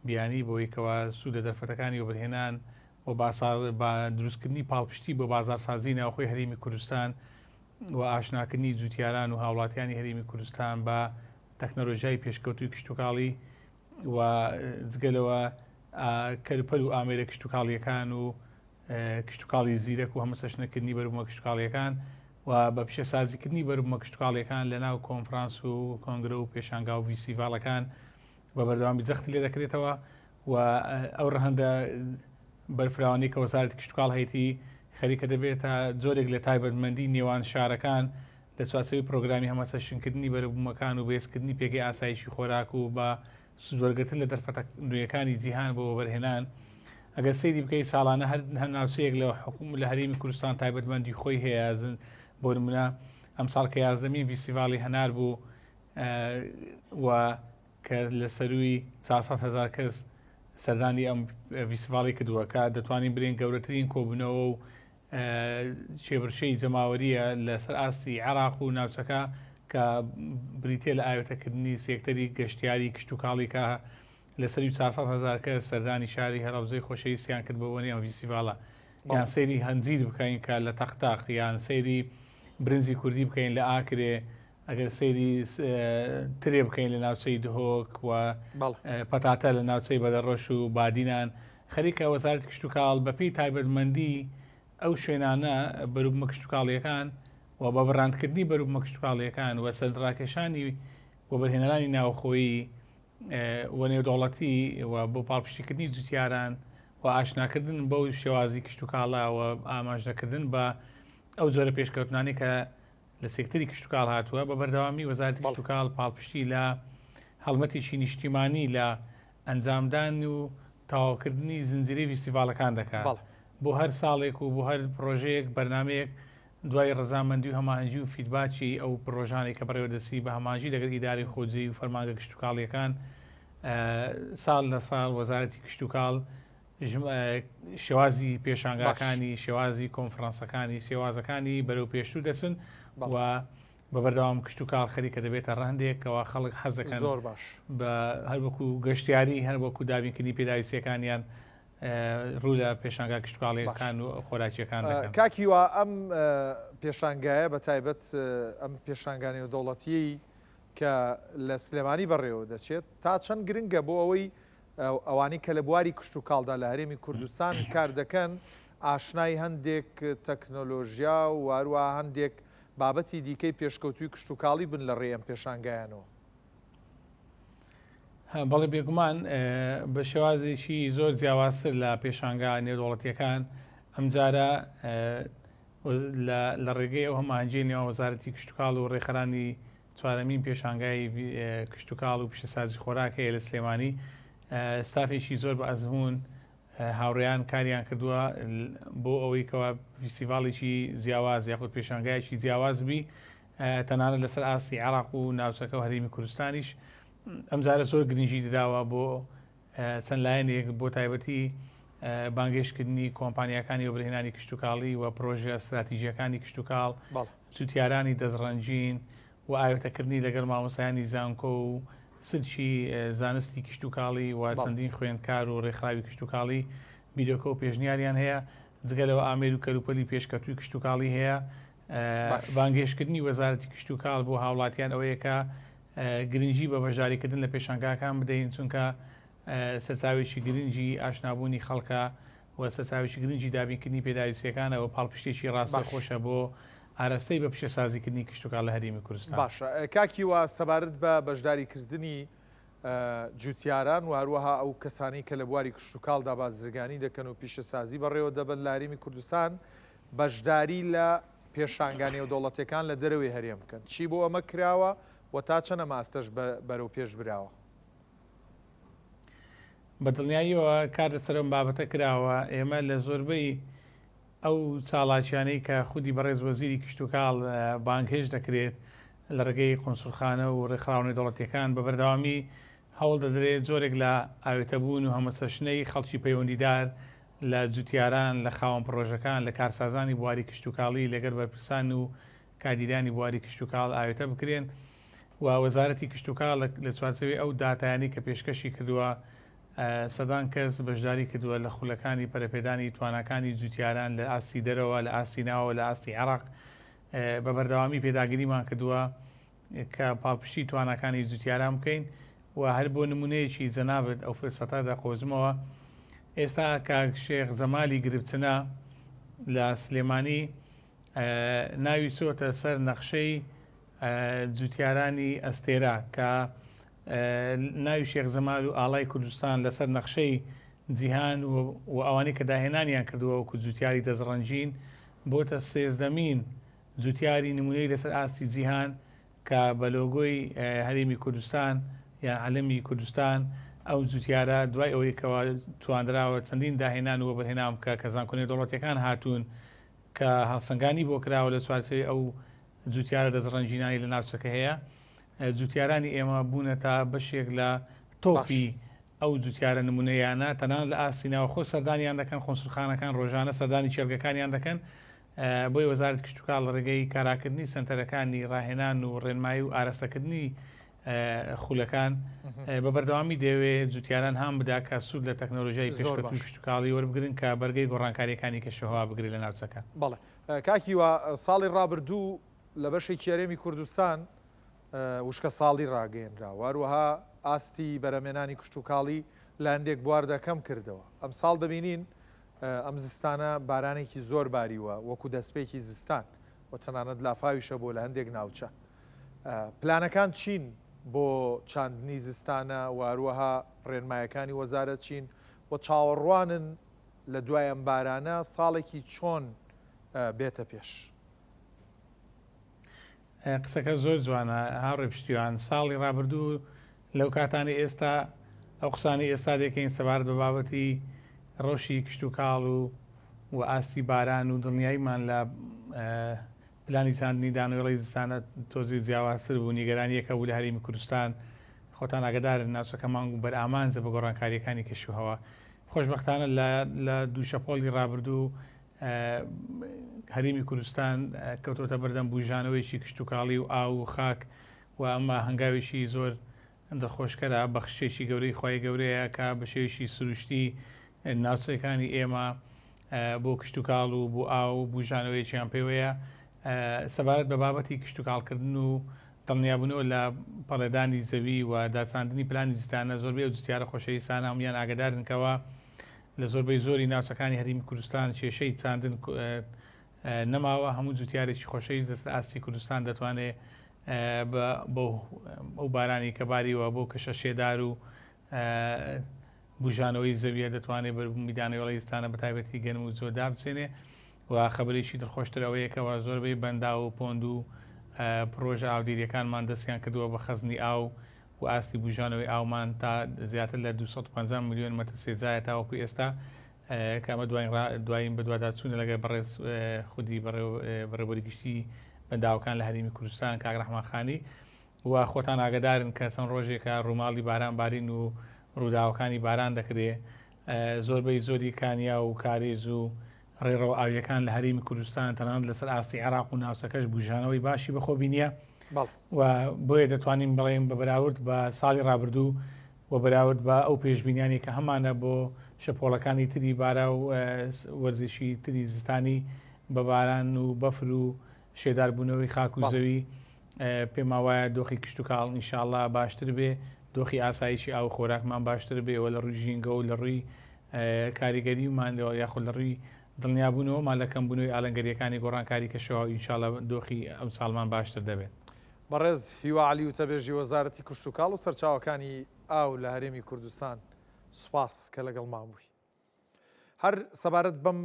بیانی بۆی کەوا سوود لە دەرفەتەکانی وەبەرهێنان و بە دروستکردنی پاڵپشتی بۆ بازاڕسازی ناوخۆی هەرێمی کوردستان و ئاشناکردنی جوتیاران و هاوڵاتیانی هەرێمی کوردستان بە تەکنەلۆژیای پێشکەوتووی کشتوکاڵی و جگە لەوە کەلوپەل و ئامێرە کشتوکاڵیەکان و کشتوکاڵی زیرەک و هەمەچەشنەکردنی بەروبوومە کشتوکاڵییەکان و بە پیشەسازیکردنی بەروبوومە کشتوکاڵییەکان لەناو کۆنفرانس و کۆنگرە و پێشانگا و ڤیستیڤاڵەکان بە بەردەوامی جەختی لێ دەکرێتەوە و ئەو ڕەهەندە بەرفراوانی کە وەزارەتی کشتوکاڵ هەیەتی خەریکە دەبێتە جۆرێک لە تایبەتمەندی نێوان شارەکان لە چوارچێوەی پرۆگرامی هەمەچەشنکردنی بەروبوومەکان و بەهێزکردنی پێگەی ئاسایشی خۆراک و بە سوودوەرگرتن لە دەرفەتە نوێیەکانی جیهان بۆ وەبەرهێنان، ئەگەر سەیری بکەی ساڵانە هەر هەر ناوچەیەک لە حکوم لە هەرێمی کوردستان تایبەتمەندی خۆی هەیە بۆ نمونە ئەمساڵ کە یازدەمین ڤیستیڤاڵی هەنار بوو و کە لە سەروی 400 هزار کەس سەردانی ئەم ڤیستیڤاڵی کردووە کە دەتوانین برێن گەورەترین کۆبوونەوە و کێبڕکێی جەماوەرییە لەسەر ئاستی عێراق و ناوچەکە کە بریتییە لە ئاوێتەکردنی سێکتەری گەشتیاری کشتوکاڵی کە لە سەروی 400 هەزار کەس سەردانی شاری هەڵەبجەی خۆشەویستیان کرد بە بۆنەی ئەم ڤیستیڤاڵە یان سەیری هەنجیر بکەین کە لە تەقتەق یان سەیری برنجی کوردی بکەین لە ئاکرێ ئەگەر سەیری ترێ بکەین لە ناوچەی دهۆک و پەتاتە لە ناوچەی بەدەڕۆش و بادینان خەریکە وەزارەتی کشتوکاڵ بەپێی تایبەتمەندی ئەو شوێنانە بەروبمە کشتوکاڵیەکان و بە بڕاندکردنی بەروبمە کشتوکاڵیەکان و سەرنجڕاکێشانی وەبەرهێنەرانی ناوخۆیی و نێودەوڵەتی و بۆ پاڵپشتیکردنی جوتیاران و ئاشناکردن بەو شێوازی کشتوکاڵە و ئاماژەکردن بە ئەو جۆرە پێشکەوتنانەی کە لە سێکتەری کشتوکاڵ هاتووە، بە بەردەوامی وەزارەتی کشتوکاڵ پاڵپشتی لە هەڵمەتێکی نیشتیمانی لە ئەنجامدان و تەواوکردنی زنجیرەی ڤیستیڤاڵەکان دەکات بۆ هەر ساڵێک و بۆ هەر پڕۆژەیەک بەرنامەیەک دوای ڕەزامەندی و هەماهەنگی و feedback ی ئەو پڕۆژانەی کە بەڕێوە دەچی بە هەماهەنگی لەگەڵ ئیدارەی خۆجێی و فەرمانگە کشتوکاڵییەکان ساڵ لە ساڵ وەزارەتی کشتوکاڵ شێوازی پێشانگاکانی شێوازی کۆنفرانسەکانی شێوازەکانی بەرەو پێشتر دەچن و بە بەردەوام کشتوکاڵ خەریکە دەبێتە ڕەهەندێک کەوا خەڵک حەز دەکەن زۆر باش. بە هەر وەکو گەشتیاری هەر وەکو دابینکردنی پێداویستیەکانیان ڕوو لە پێشانگا باش. کشتوکاڵیەکان و خۆراکیەکان دەکەن. کاک هیوا ئەم پێشانگایە بە تایبەت ئەم پێشانگا نێودەوڵەتیەی کە لە سلێمانی بەڕێوە دەچێت تا چەند گرنگە بۆ ئەوەی ئەوانەی کە لە بواری کشتوکاڵدا لە هەرێمی کوردستان کار دەکەن ئاشنای هەندێک تەکنۆلۆژیا و هەروەها هەندێک بابەتی دیکەی پێشکەوتووی کشتوکاڵی بن لە ڕێی ئەم پێشانگایانەوە؟ بەڵێ بێگومان بە شێوازێکی زۆر جیاوازتر لە پێشانگا نێودەوڵەتیەکان ئەمجارە لە ڕێگەی ئەو هەماهەنگیەی نێوان وەزارەتی کشتوکاڵ و ڕێکخەرانی چوارەمین پێشانگای کشتوکاڵ و پیشەسازی خۆراک هەیە لە سلێمانی ستافێکی زۆر بە ئەزموون هاوڕێیان کاریان کردووە بۆ ئەوەی کەوا فیستیڤاڵێکی جیاواز یاخود پێشانگایەکی جیاواز بی تەنانەت لەسەر ئاستی عێراق و ناوچەکە و هەرێمی کوردستانیش ئەمجارە زۆر گرنگی دراوە بۆ چەند لایەنێک بۆ تایبەتی بانگێشتکردنی کۆمپانیاکانی وەبەرهێنانی کشتوکاڵی و پرۆژە ستراتیژیەکانی کشتوکاڵ، جوتیارانی دەستڕەنگین و ئاوێتەکردنی لەگەڵ مامۆستایانی زانکۆ و سلکی زانستی کشتوکاڵی و چەندین خوێندکار و ڕێکخراوی کشتوکاڵی بیرۆکە و پێشنیاریان هەیە، جگە لەوە ئامێر و کەلوپەلی پێشکەوتووی کشتوکاڵی هەیە. بانگهێشتکردنی وەزارەتی کشتوکاڵ بۆ هاوڵاتیان ئەوەیە کە گرنگی بە بەشداریکردن لە پێشانگاکان بدەین، چونکە سەرچاوێکی گرنگی ئاشنابوونی خەڵکە و سەرچاوێکی گرنگی دابینکردنی پێداویستییەکانە و پاڵپشتێکی ڕاستەوخۆشە بۆ ئاراستەی بە پیشەسازیکردنی کشتوکاڵ لە هەرێمی کوردستان. باشە کاک هیوا سەبارەت بە بەشداریکردنی جوتیاران و هەروەها ئەو کەسانەی کە لە بواری کشتوکاڵدا بازرگانی دەکەن و پیشەسازی بەڕێوە دەبەن لە هەرێمی کوردستان بەشداری لە پێشانگا نێودەوڵەتیەکان لە دەرەوەی هەرێم بکەن چی بۆ ئەمە کراوە و تا چەند ئەم ئاستەش بەرەو پێش براوە؟ بە دڵنیاییەوە کار لەسەر ئەم بابەتە کراوە، ئێمە لە زۆربەی ئەو چاڵاکیانەی کە خودی بەڕێز وەزیری کشتوکاڵ بانگهێشت دەکرێت لە ڕێگەی قونسوڵخانە و ڕێکخراوە نێودەوڵەتیەکان بە بەردەوامی هەوڵ دەدرێت جۆرێک لە ئاوێتەبوون و هەمەچەشنەی خەڵکی پەیوەندیدار لە جوتیاران، لە خاوەن پڕۆژەکان، لە کارسازانی بواری کشتوکاڵی لەگەل بەرپرسان و کادیرانی بواری کشتوکاڵ ئاوێتە بکرێن و وەزارەتی کشتوکاڵ لە چوارچێوەی ئەو داتایانەی کە پێشکەشی کردووە سەدان کەس بەشداری کردووە لە خولەکانی پەرەپێدانی تواناکانی جوتیاران لە ئاستی دەرەوە، لە ئاستی ناوەوە، لە ئاستی عێراق بە بەردەوامی پێداگریمان کردووە کە پاڵپشتی تواناکانی جوتیاران بکەین و هەر بۆ نمونەیەکی جەنابت ئەو فرسەتە دەقۆزمەوە ئێستا کاک شێخ جەمالی گربچنە لە سلێمانی ناوی چۆتە سەر نەخشەی جوتیارانی ئەستێرە کە ناوی شێخ جەمال و ئاڵای کوردستان لەسەر نەخشەی جیهان و ئەوانەی کە داهێنانیان کردووە وەکو جوتیاری دەستڕەنگین بۆتە سێزدەمین جوتیاری نمونەی لەسەر ئاستی جیهان کە بە لۆگۆی هەرێمی کوردستان یان عەلەمی کوردستان ئەو جوتیارە دوای ئەوەی کەوا توانراوە چەندین داهێنان و وەبەرهێنان بکە کە زانکۆ نێودەوڵەتیەکان هاتوون کە هەڵسەنگانی بۆ کراوە لە چوارچێوەی ئەو جوتیارە دەستڕەنگینانەی لە ناوچەکە هەیە جوتیارانی ئێمە بوونەتە بەشێک لە تۆپی ئەو جوتیارە نمونەیانە تەنانەت لە ئاستی ناوخۆ سەردانیان دەکەن قونسولخانەکان ڕۆژانە سەردانی کێڵگەکانیان دەکەن بۆیە وەزارەتی کشتوکاڵ لە ڕێگەی کاراکردنی سەنتەرەکانی ڕاهێنان و ڕێنمایی و ئاراستەکردنی خولەکان بە بەردەوامی دەیەوێت جوتیاران هان بدا کە سوود لە تەکنەلۆژیای پێشکەوتووی کشتوکاڵی وەربگرن کە بەرگەی گۆڕانکارییەکانی کەشوهەوا بگرێت لە ناوچەکە. بەڵێ کاک هیوا، ساڵی ڕابردوو لە بەشێکی هەرێمی کوردستان وشکەساڵی ڕاگەیەنرا و هەروەها ئاستی بەرهەمهێنانی کشتوکاڵی لە هەندێک بواردا کەم کردەوە. ئەمساڵ دەبینین ئەم زستانە بارانێکی زۆر باریوە وەکو دەستپێکی زستان و تەنانەت لافاویش هەبووە لە هەندێک ناوچە. پلانەکان چین بۆ چاندنی زستانە و هەروەها ڕێنمایەکانی وەزارەت چین و چاوەڕوانن لە دوای ئەم بارانە ساڵێکی چۆن بێتە پێش؟ قسەکە زۆر جوانە هاوڕێ پشتیوان، ساڵی ڕابردوو لەو کاتانەی ئێستا ئەو قسانەی ئێستا دەکەین سەبارەت بە بابەتی ڕەوشی کشتوکاڵ و و ئاستی باران و دڵنیاییمان لە پلانی چاندنی دانەوێڵەی زستانە تۆزێ جیاوازتر بوو، نیگەرانییەک هەبوو لە هەرێمی کوردستان، خۆتان ئاگادارن ناوچەکەمان بەرئامانجە بە گۆڕانکارییەکانی کەشوهەوا. خۆشبەختانە لە لە دوو شەپۆلی ڕابردوو. هەرێمی کوردستان کەوتۆتە بەردەم بوژانەوەیەکی کشتوکاڵی و ئاو و خاک و ئەمە هەنگاوێکی زۆر دڵخۆشکەرە، بەخششێکی گەورەی خوای گەورەیە کە بە شێوەیەکی سروشتی ناوچەکانی ئێمە بۆ کشتوکاڵ و بۆ ئاو بوژانەوەیەکیان پێوەیە. سەبارەت بە بابەتی کشتوکاڵکردن و دڵنیابوونەوە لە پەڵێدانی زەوی و داچاندنی پلانی زستانە، زۆربەی ئەو جوتیارە خۆشەویستانە هەموویان ئاگادارن کەوا لە زۆربەی زۆری ناوچەکانی هەرێمی کوردستان کێشەی چاندن نەماوە، هەموو جوتیارێکی خۆشەویست لەسەر ئاستی کوردستان دەتوانێ بە ئەو بارانی کە باریوە بۆ کەشە شێدار و بوژانەوەی زەویە دەتوانێت بەربوومی دانەوێڵەی زستانە بە تایبەتی گەنم و جۆ دابچێنێ و خەبەرێکی دڵخۆشتر ئەوەیە کەوا زۆربەی بەنداو و پۆند و پڕۆژە ئاودێرییەکانمان دەستیان کردووە بە خەزنی ئاو و ئاستی بوژانەوەی ئاومان تا زیاتر لە 250 ملیۆن مەتر سێجایە تاوەکو ئێستا کە ئەمە دوایین دوایین بەدواداچوونە لەگەڵ بەڕێز خودی بەڕێوەبەری گشتی بەنداوەکان لە هەرێمی کوردستان کاک ڕەحمان خانی و خۆتان ئاگدارن کە چەند ڕۆژێکە ڕووماڵی باران بارین و ڕووداوەکانی باران دەکرێ زۆربەی زۆری کانیا و کارێز و ڕێڕەوە ئاویەکان لە هەرێمی کوردستان تەنانەت لەسەر ئاستی عێراق و ناوچەکەش بوژانەوەی باشی بەخۆ بینیە و بۆیە دەتوانین بڵێین بە بەراورد بە ساڵی ڕابردوو و بەراورد بە ئەو پێشبینیانی کە هەمانە بۆ شەپۆڵەکانی تری بارا و وەرزشی تری زستانی بە باران و بەفر و شێداربوونەوەی خاک و زەوی پێمان وایە دۆخی کشتوکاڵ ئینشاءاللە باشتر بێ، دۆخی ئاسایشی ئاو و خۆراکمان باشتر بێ و لە ڕووی ژینگە و لە ڕووی کاریگەریمان یاخود لە ڕووی دڵنیابوونەوەمان لە کەمبوونەوەی ئالنگەرییەکانی گۆڕانکاری کەشوهەوا ئینشاءاللە دۆخی ئەمساڵمان باشتر دەبێت. بەڕێز هیوا عەلی وتەبێژی وەزارەتی کشتوکاڵ و سەرچاوەکانی ئاو لە هەرێمی کوردستان سوپاس کە لەگەڵمان بووی. هەر سەبارەت بەم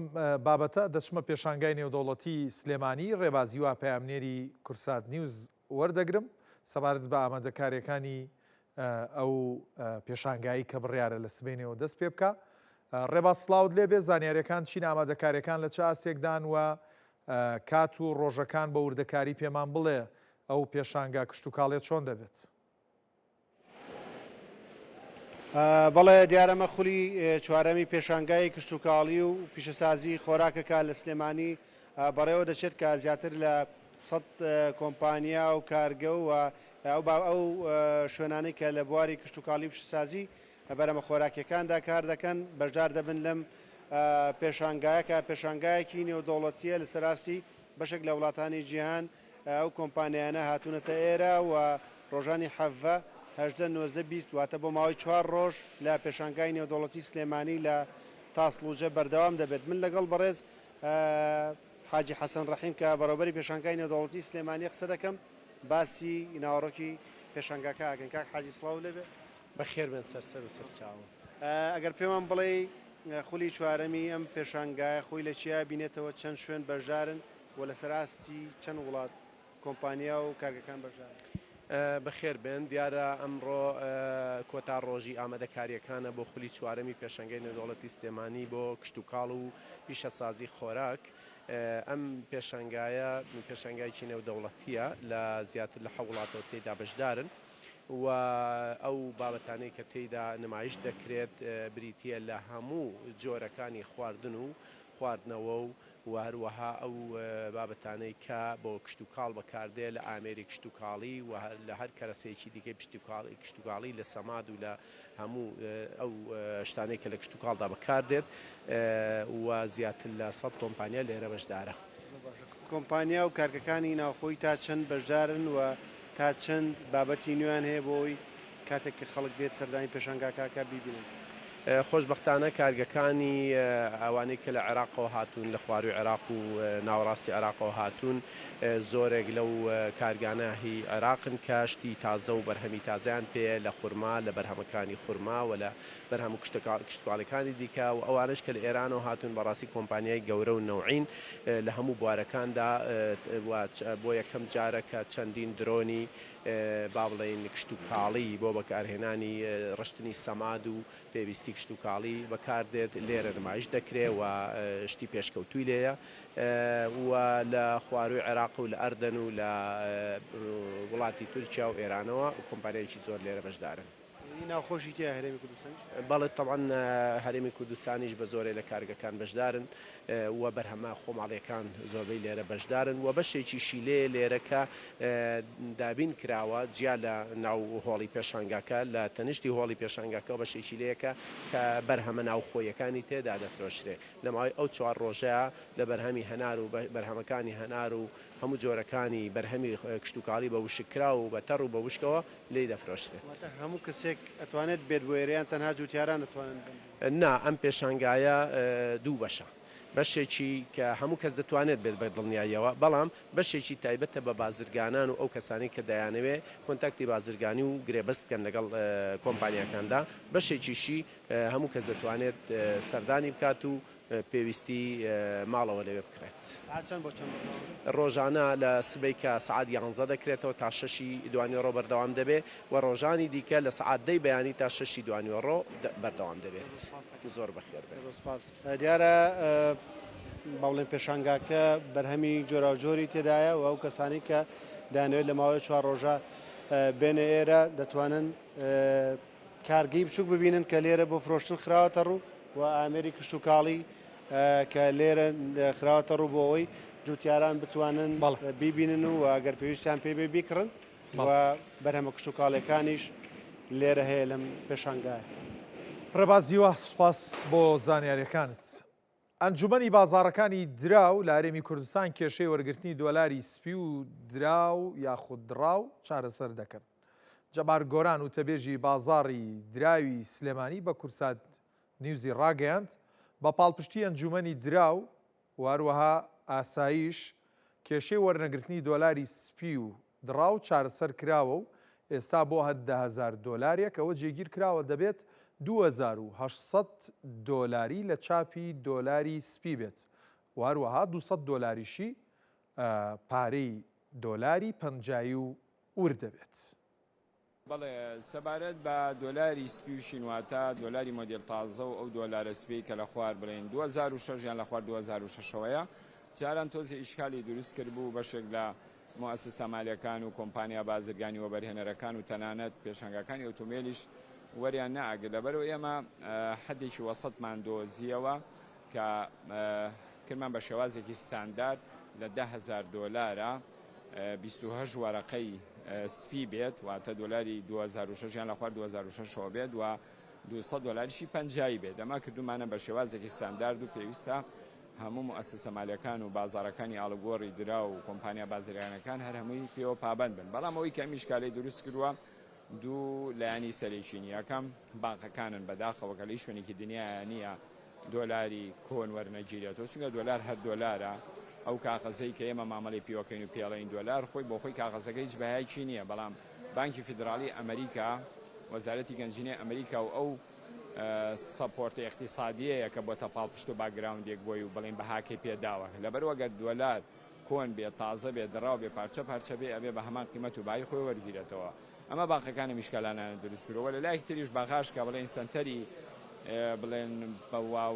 بابەتە دەچمە پێشانگای نێودەوڵەتی سلێمانی، ڕێباز هیوا پەیامنێری کورسات نیوز وەردەگرم سەبارەت بە ئامادەکارییەکانی ئەو پێشانگایی کە بڕیارە لە سبەینێوە دەست پێ بکا. ڕێباز سڵاوت لێبێ، زانیارییەکان چین، ئامادەکارییەکان لە چ ئاستێکدان و کات و ڕۆژەکان بە وردەکاری پێمان بڵێ ئەو پێشانگا کشتوکاڵیە چۆن دەبێت؟ بەڵێ دیارە ئەمە خولی چوارەمی پێشانگای کشتوکاڵی و پیشەسازی خۆراکەکە لە سلێمانی بەڕێوە دەچێت کە زیاتر لە سەد کۆمپانیا و کارگە و ئەو ئەو شوێنانەی کە لە بواری کشتوکاڵی و پیشەسازی بەرەمە خۆراکیەکاندا کار دەکەن بەشدار دەبن لەم پێشانگایە کە پێشانگایەکی نێودەوڵەتیە لەسەر ئاستی بەشێک لە وڵاتانی جیهان ئەو کۆمپانیایانە هاتوونەتە ئێرە و ڕۆژانی 17، 18، 19، 20 واتە بۆ ماوەی چوار ڕۆژ لە پێشانگای نێودەوڵەتی سلێمانی لە تاسڵوجە بەردەوام دەبێت. من لەگەڵ بەڕێز حاجی حەسەن ڕەحیم کە بەڕێوەبەری پێشانگای نێودەوڵەتی سلێمانییە قسە دەکەم، باسی ناوەڕۆکی پێشانگاکە ئەکەین. کاک حاجی سڵاو لێبێ. بەخێر بێن سەر سەر و سەر چاوم. ئەگەر پێمان بڵێی خولی چوارەمی ئەم پێشانگایە خۆی لە چیا بینێتەوە، چەند شوێن بەشدارن و لەسەر ئاستی چەند وڵات کۆمپانیا و کارگەکان بەشدارن؟ بەخێر بێن، دیارە ئەمڕۆ کۆتا ڕۆژی ئامادەکارییەکانە بۆ خولی چوارەمی پێشەنگەی نێودەوڵەتی سلێمانی بۆ کشتوکاڵ و پیشەسازی خۆراک. ئەم پێشەنگایە پێشەنگایەکی نێودەوڵەتییە لە زیاتر لە حەو وڵاتەوە تێیدا بەشدارن و ئەو بابەتانەی کە تێیدا نمایش دەکرێت بریتییە لە هەموو جۆرەکانی خواردن و خواردنەوە و و هەروەها ئەو بابەتانەی کە بۆ کشتوکاڵ بەکاردێ لە ئامێری کشتوکاڵی و لە هەر کەرەسەیەکی دیکەی کشتوکاڵی لە سەماد و لە هەموو ئەو شتانەی کە لە کشتوکاڵدا بەکاردێت و زیاتر لە 100 کۆمپانیا لێرە بەشدارە. کۆمپانیا و کارگەکانی ناوخۆی تا چەند بەشدارن و تا چەند بابەتی نوێیان هەیە بۆ ئەوەی کاتێک کە خەڵک دێت سەردانی پێشانگاکە بیبینن؟ خۆشبەختانە کارگەکانی ئەوانەی کە لە عێراقەوە هاتوون، لە خوارووی عێراق و ناوەڕاستی عێراقەوە هاتوون، زۆرێک لەو کارگانە هی عێراقن کە شتی تازە و بەرهەمی تازەیان پێیە لە خورما، لە بەرهەمەکانی خورما و لە بەرهەمە کشتوکاڵیەکانی دیکە و ئەوانەش کە لە ئێرانەوە هاتوون بەڕاستی کۆمپانیای گەورە و نەوعین لە هەموو بوارەکاندا و بۆ یەکەم جارە کە چەندین درۆنی با بڵێین کشتوکاڵی بۆ بەکارهێنانی ڕشتنی سەماد و پێویستی کشتوکاڵی بەکاردێت لێرە نمایش دەکرێ و شتی پێشکەوتووی لێیە و لە خوارووی عێراق و لە ئەردەن و لە وڵاتی تورکیا و ئێرانەوە کۆمپانیایەکی زۆر لێرە بەشدارن. یانی ناوخۆشی تیایە هەرێمی کوردستانیش؟ بەڵێ تەبعەن هەرێمی کوردستانیش بە زۆرێ لە کارگەکان بەشدارن و بەرهەمە خۆماڵیەکان زۆربەی لێرە بەشدارن و بەشێکیشی لێ لێرە کە دابین کراوە جیا لە ناو هۆڵی پێشانگاکە لە تەنیشتی هۆڵی پێشانگاکە بەشێکی لێیە کە بەرهەمە ناوخۆیەکانی تێدا دەفرۆشرێ لە ماوەی ئەو چوار ڕۆژەیا لە بەرهەمی هەنار و بەرهەمەکانی هەنار و هەموو جۆرەکانی بەرهەمی کشتوکاڵی بە وشککراو و بە تەڕ و بە وشکەوە لێی دەفرۆشرێت. واتە هەموو کەسێک ئەتوانێت بێت بۆ ئێرە یان تەنها جوتیاران ئەتوانن بن؟ نا ئەم پێشانگایە دوو بەشە بەشێکی کە هەموو کەس دەتوانێت بێت بە دڵنیاییەوە بەڵام بەشێکی تایبەتە بە بازرگانان و ئەو کەسانەی کە دەیانەوێت کۆنتاکتی بازرگانی و گرێبەست بکەن لەگەڵ کۆمپانیاکاندا بەشێکیشی هەموو کەس دەتوانێت سەردانی بکات و پێویستی ماڵەوە لەوێ بکڕێت. سەعات چەند بۆ چەند بەردەوامە؟ ڕۆژانە لە سبەی کە سەعات یانزە دەکرێتەوە تا شەشی دوانیوەڕۆ بەردەوام دەبێت و ڕۆژانی دیکە لە سەعات دەی بەیانی تا شەشی دوانیوەڕۆ بەردەوام دەبێت. زۆر بەخێر بێن. زۆر سوپاس. دیارە با بڵێین پێشانگاکە بەرهەمی جۆراوجۆری تێدایە و ئەو کەسانەی کە دەیانەوێت لە ماوەی چوار ڕۆژە بێنە ئێرە دەتوانن کارگەی بچووک ببینن کە لێرە بۆ فرۆشتن خراوەتە ڕوو و ئامێری کشتوکاڵی کە لێرە خراوەتە ڕوو بۆ ئەوەی جوتیاران بتوانن بیبینن و ئەگەر پێویستیان پێ بێ بیکڕن و بەرهەمە کشتوکاڵیەکانیش لێرە هەیە لەم پێشانگایە. ڕێباز هیوا سوپاس بۆ زانیاریەکانت. ئەنجومەنی بازاڕەکانی دراو لە هەرێمی کوردستان کێشەی وەرگرتنی دۆلاری سپی و دراو یاخود دڕاو چارەسەر دەکەن. جەبار گۆران وتەبێژی بازاڕی دراوی سلێمانی بە کوردسات نیوزی ڕاگەیاند، بە پاڵپشتی ئەنجومەنی دراو و هەروەها ئاسایش، کێشەی وەرنەگرتنی دۆلاری سپی و دڕاو چارەسەر کراوە و ئێستا بۆ هەر 10,000 دۆلارێک ئەوە جێگیر کراوە دەبێت 2800 دۆلاری لە چاپی دۆلاری سپی بێت و هەروەها 200 دۆلاریشی پارەی دۆلاری پەنجایی و ورد دەبێت. بەڵێ سەبارەت بە دۆلاری سپی و شین واتە دۆلاری مۆدێل تازە و ئەو دۆلارە سپیەی کە لە خوار بڵێین 2006 یان لە خوار 2006 ەوەیە جاران تۆزێ ئیشکالی دروست کردبوو بەشێک لە موئەسسە مالیەکان و کۆمپانیا بازرگانی وەبەرهێنەرەکان و تەنانەت پێشانگاکانی ئۆتۆمبێلیش وەریان نەئەگرت لەبەرئەوە ئێمە حەدێکی وەسەتمان دۆزیەوە کە کردمان بە شێوازێکی ستاندارد لە 10,000 دۆلارە 28 وەرەقەی سپی بێت واتە دۆلاری 2006 یان لە خوار 2006 ەوە بێت و 200 دۆلاریشی پەنجایی بێت ئەمە کردومانە بە شێوازێکی ستاندارد و پێویستە هەموو موئەسەسە مالیەکان و بازاڕەکانی ئاڵوگۆڕی دراو و کۆمپانیا بازرگانەکان هەر هەمووی پێوە پابەند بن بەڵام ئەوەی کە ئەم ئیشکالەی دروست کردووە دوو لایەنی سەرەکین یەکەم بانقەکانن بەداخەوە کە لە هیچ شوێنێکی دنیایا نییە دۆلاری کۆن وەرنەگیرێتەوە چونکە دۆلار هەر دۆلارە ئەو کاغەزەی کە ئێمە مامەڵەی پیوەکەین و پێڵێین دۆلار خۆی بۆ خۆی کاغەزەکە هیچ بەهایەکی نییە بەڵام بانکی فیدراڵی ئەمریکا وەزارەتی گەنجینەی ئەمریکا و ئەو support ە ئیقتیسادیەیە کە بۆتە پاڵپشت و background ێک بۆی و بڵێین بەهاکەی پێداوە لەبەرئەوە گەر دۆلار کۆن بێ تازە بێ دڕاو بێ پارچە پارچە بێ ئەبێ بە هەمان قیمەت و بایی خۆی وەرگیرێتەوە ئەمە بانقەکان ئەم ئیشکالانەیان دروست کردوە وە لە لایەکی تریش بەغاش کە بڵێین سەنتەری بڵێن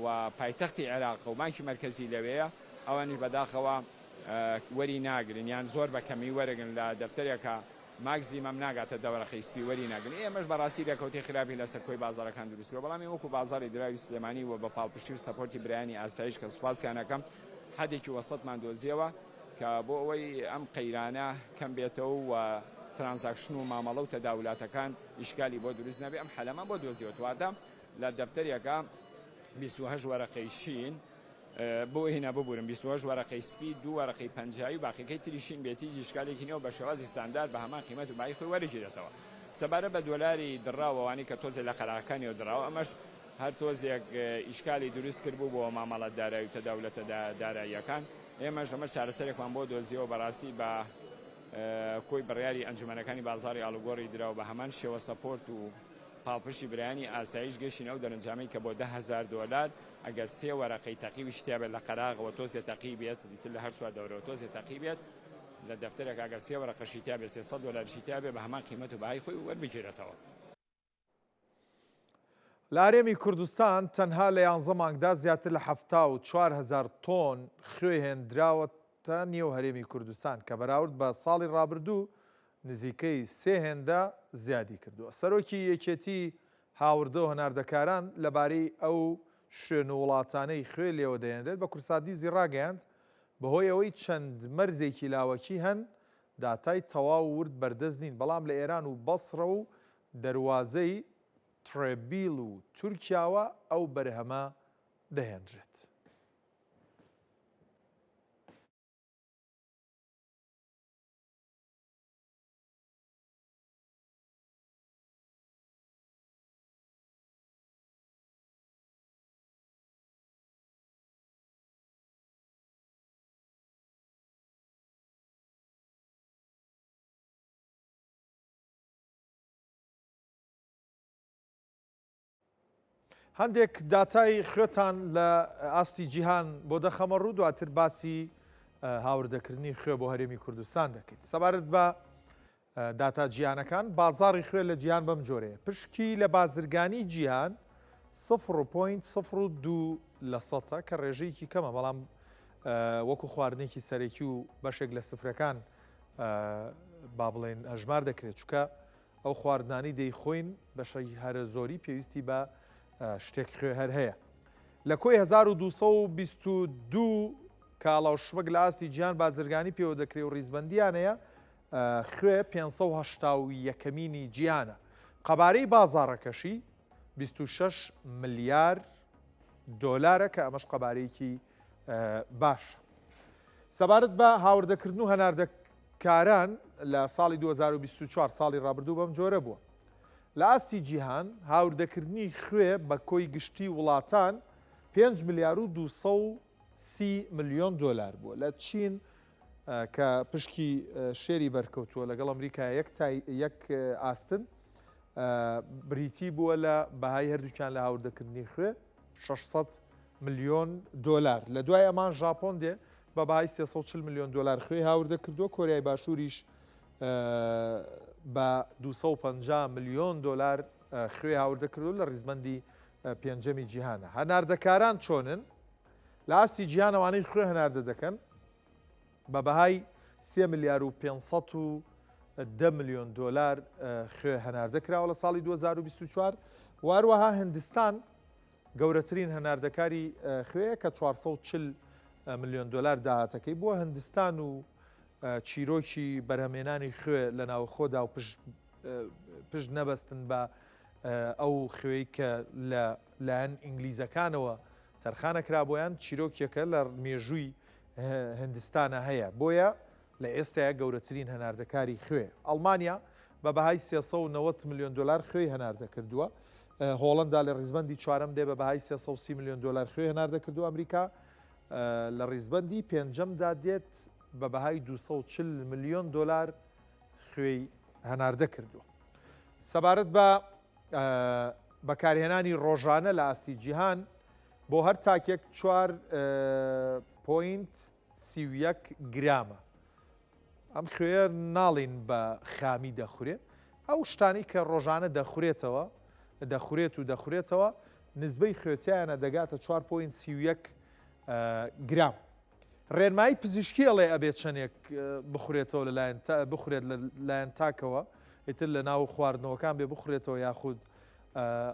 و پایتەختی عێراقە و بانکی مەرکەزی لەوێیە ئەوانیش بەداخەوە وەری ناگرن یان زۆر بە کەمی وەرەگرن لە دەفتەرێکە ماکزیمەم ناگاتە دە وەرەقەی سپی وەری ناگرن ئێمەش بەڕاستی لێکەوتەی خراپی لەسەر کۆی بازاڕەکان دروست کردوە بەڵام ئێمە وەکو بازاڕی دراوی سلێمانی و بە پاڵپشتی و support ی برایانی ئاسایش کە سوپاسیان ئەکەم حەدێکی وەسەتمان دۆزیەوە کە بۆ ئەوەی ئەم قەیرانە کەم بێتەوە و transaction و مامەڵە و تەداولاتەکان ئیشکالی بۆ دروست نەبێ ئەم حەلەمان بۆ دۆزیەوە واتە لە دەفتەرێکا 28 وەرەقەی شین بۆ هینا ببورن 28 وەرەقەی سپی دوو وەرەقەی پەنجایی و باقیەکەی تری شین بێت هیچ ئیشکالێکی نیە و بە شێوازی ستاندارد بە هەمان قیمەت و بایی خۆی وەرگیرێتەوە سەبارەت بە دۆلاری دڕاو ئەوانەی کە تۆزێ لە قەراغەکانیەوە دڕاوە ئەمەش هەر تۆزێک ئیشکالی دروست کردبوو بۆ مامەڵە دارایی و تەداولەتە داراییەکان ئێمەش ئەمە چارەسەرێکمان بۆ دۆزیەوە بەڕاستی بە کۆی بڕیاری ئەنجومەنەکانی بازاڕی ئاڵوگۆڕی دراو بە هەمان شێوە support و پاڵپشتی برایانی ئاسایش گەشتین ئەو دەرەنجامەی کە بۆ 10,000 دۆلار ئەگەر سێ وەرەقەی تەقیویش تیابێت لە قەراغەوە تۆزێ تەقی بێت ئیتر لە هەر چوار دەورەوە تۆزێ تەقی بێت لە دەفتەرێک ئەگەر سێ وەرەقەشی تیابێت 300 دۆلاریشی تیابێت بە هەمان قیمەت و بەهای خۆی وەربگیرێتەوە. لە هەرێمی کوردستان تەنها لە یانزە مانگدا زیاتر لە 74 هەزار تۆن خوێ هێندراوەتە نێو هەرێمی کوردستان کە بەراورد بە ساڵی ڕابردوو نزیکەی سێ هێندە زیادی کردووە. سەرۆکی یەکێتی هاوردە و هەناردەکاران لەبارەی ئەو شوێن و وڵاتانەی خوێ لێوە دەهێنرێت بە کوردساتنیوزی ڕاگەیاند، بەهۆی ئەوەی چەند مەرزێکی لاوەکی هەن، داتای تەواو و ورد بەردەست نین، بەڵام لە ئێران و بەسڕە و دەروازەی ترێبیل و تورکیاوە ئەو بەرهەمە دەهێنرێت. هەندێک داتای خوێتان لە ئاستی جیهان بۆ دەخەمە ڕوو دواتر باسی هاوردەکردنی خوێ بۆ هەرێمی کوردستان دەکەیت سەبارەت بە داتا جیهانەکان بازاری خوێ لە جیهان بەم جۆرەیە پشکی لە بازرگانی جیهان 0.02 لە سەتە کە ڕێژەیەکی کەمە بەڵام وەکو خواردنێکی سەرەکی و بەشێک لە سفرەکان با بڵێن هەژمار دەکرێت چکە ئەو خواردنانەی دەیخۆین بەشی هەرە زۆری پێویستی بە شتێک خوێ هەر هەیە. لە کۆی 1222 کاڵا و شمەک لە ئاستی جیهان بازرگانی پێوە دەکرێ و ڕیزبەندیان هەیە، خوێ 581مینی جیهانە. قەبارەی بازاڕەکەشی 26 ملیار دۆلارە کە ئەمەش قەبارەیەکی باشە. سەبارەت بە هاوردەکردن و هەناردە کاران لە ساڵی 2024 ساڵی ڕابردوو بەم جۆرە بووە. لە ئاستی جیهان هاوردەکردنی خوێ بە کۆی گشتی وڵاتان 5 ملیار و 230 ملیۆن دۆلار بووە. لە چین کە پشکی شێری بەرکەوتووە لەگەڵ ئەمریکا یەک تای یەک ئاستن بریتی بووە لە بەهای هەردووکیان لە هاوردەکردنی خوێ 600 ملیۆن دۆلار. لە دوای ئەمان ژاپۆن دێ بە بەهای 340 ملیۆن دۆلار خوێی هاوردە کردووە، کۆریای باشووریش بە 250 ملیۆن دۆلار خوێ هاوردە کردووە لە ڕیزبەندی پێنجەمی جیهانە. هەناردەکاران چۆنن؟ لە ئاستی جیهان ئەوانەی خوێ هەناردە دەکەن بە بەهای 3 ملیار و 510 ملیۆن دۆلار خوێ هەناردە کراوە لە ساڵی 2024 و هەروەها هندستان گەورەترین هەناردەکاری خوێیە کە 440 ملیۆن دۆلار داهاتەکەی بووە. هندستان و چیرۆکی بەرهەمهێنانی خوێ لە ناوخۆدا و پشت نەبەستن بە ئەو خوێی کە لە لایەن ئینگلیزەکانەوە تەرخانەکرا بۆیان چیرۆکێکە لە مێژووی هندستانە هەیە بۆیە لە ئێستایا گەورەترین هەناردەکاری خوێ. ئەڵمانیا بە بەهای 390 ملیۆن دۆلار خوێی هەناردە کردووە. هۆڵەندا لە ڕیزبەندی چوارەم دێ بە بەهای 330 ملیۆن دۆلار خوێی هەناردە کردووە. ئەمریکا لە ڕیزبەندی پێنجەمدا دێت بە بەهای 240 ملیۆن دۆلار خوێی هەناردە کردووە. سەبارەت بە بەکارهێنانی ڕۆژانە لە ئاستی جیهان بۆ هەر تاکێک 4 point 31 گرامە. ئەم خوێیە ناڵین بە خامی دەخورێ، ئەو شتانەی کە ڕۆژانە دەخورێتەوە، دەخورێت و دەخورێتەوە، نزبەی خوێ تیایانە دەگاتە 4.31 گرام. ڕێنمایی پزیشکی ئەڵێ ئەبێ چەندێک بخورێتەوە لەلایەن بخورێت لەلایەن تاکەوە، ئیتر لە ناو خواردنەوەکان بێ بخورێتەوە یاخود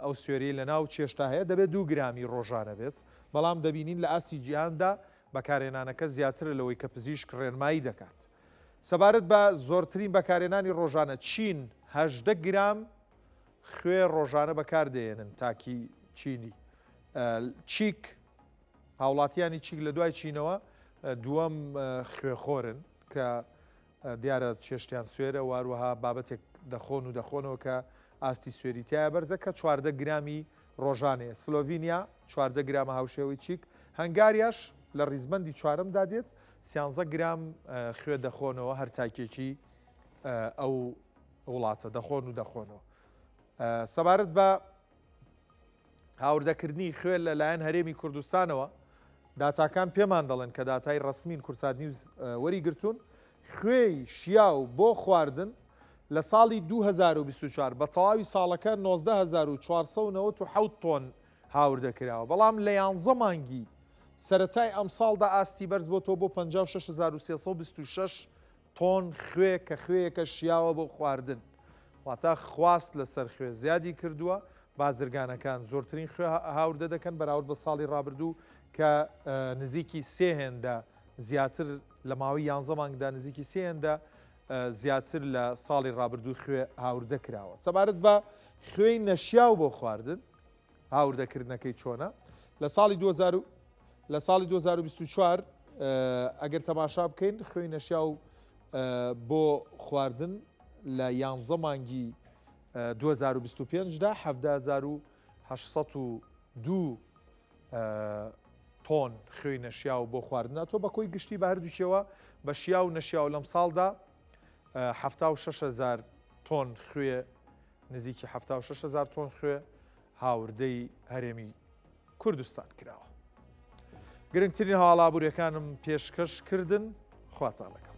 ئەو سوێری لە ناو چێشتا هەیە دەبێت دوو گرامی ڕۆژانە بێت، بەڵام دەبینین لە ئاستی جیهاندا بەکارهێنانەکە زیاترە لەوەی کە پزیشک ڕێنمایی دەکات. سەبارەت بە زۆرترین بەکارهێنانی ڕۆژانە، چین 18 گرام خوێ ڕۆژانە بەکاردەهێنن تاکی چینی. چیک هاوڵاتیانی چیک لە دوای چینەوە دووەم خوێخۆرن کە دیارە چێشتیان سوێرە و هەروەها بابەتێک دەخۆن و دەخۆنەوە کە ئاستی سوێری تیایا بەرزە کە 14 گرامی ڕۆژانەیە. سلۆڤینیا 14 گرامە هاوشێوەی چیک، هەنگاریاش لە ڕیزبەندی چوارەمدا دێت سیانزە گرام خوێ دەخۆنەوە هەر تاکێکی ئەو وڵاتە دەخۆن و دەخۆنەوە. سەبارەت بە هاوردەکردنی خوێ لە لایەن هەرێمی کوردستانەوە، داتاکان پێمان دەڵێن کە داتای ڕەسمین کوردسات نیوز وەری گرتوون، خوێی شیاو بۆ خواردن لە ساڵی 2024 بە تەواوی ساڵەکە 19497 تۆن هاوردە کراوە، بەڵام لە یانزە مانگی سەرەتای ئەمساڵدا ئاستی بەرز بۆتەوە بۆ 56326 تۆن خوێ کە خوێیەکە شیاوە بۆ خواردن. واتە خواست لەسەر خوێ زیادی کردووە، بازرگانەکان زۆرترین خوێ هاوردە دەکەن بەراورد بە ساڵی ڕابردوو کە نزیکی سێ هێندە زیاتر لە ماوەی یانزە مانگدا نزیکی سێ هێندە زیاتر لە ساڵی ڕابردوو خوێ هاوردە کراوە. سەبارەت بە خوێی نەشیاو بۆ خواردن هاوردەکردنەکەی چۆنە؟ لە ساڵی 2000 لە ساڵی 2024 ئەگەر تەماشا بکەین خوێی نەشیاو بۆ خواردن لە یانزە مانگی 2025 دا 17802 تۆن خوێی نەشیاو بۆ خواردن تۆ بە کۆی گشتی بە هەردووکیەوە بە شیاو و نەشیاو لەم ساڵدا 76 هزار تۆن خوێ نزیکی 76 هزار تۆن خوێ هاوردەی هەرێمی کوردستان کراوە. گرنگترین هەواڵ ئابووریەکانم پێشکەش کردن خواتان لەگەڵ.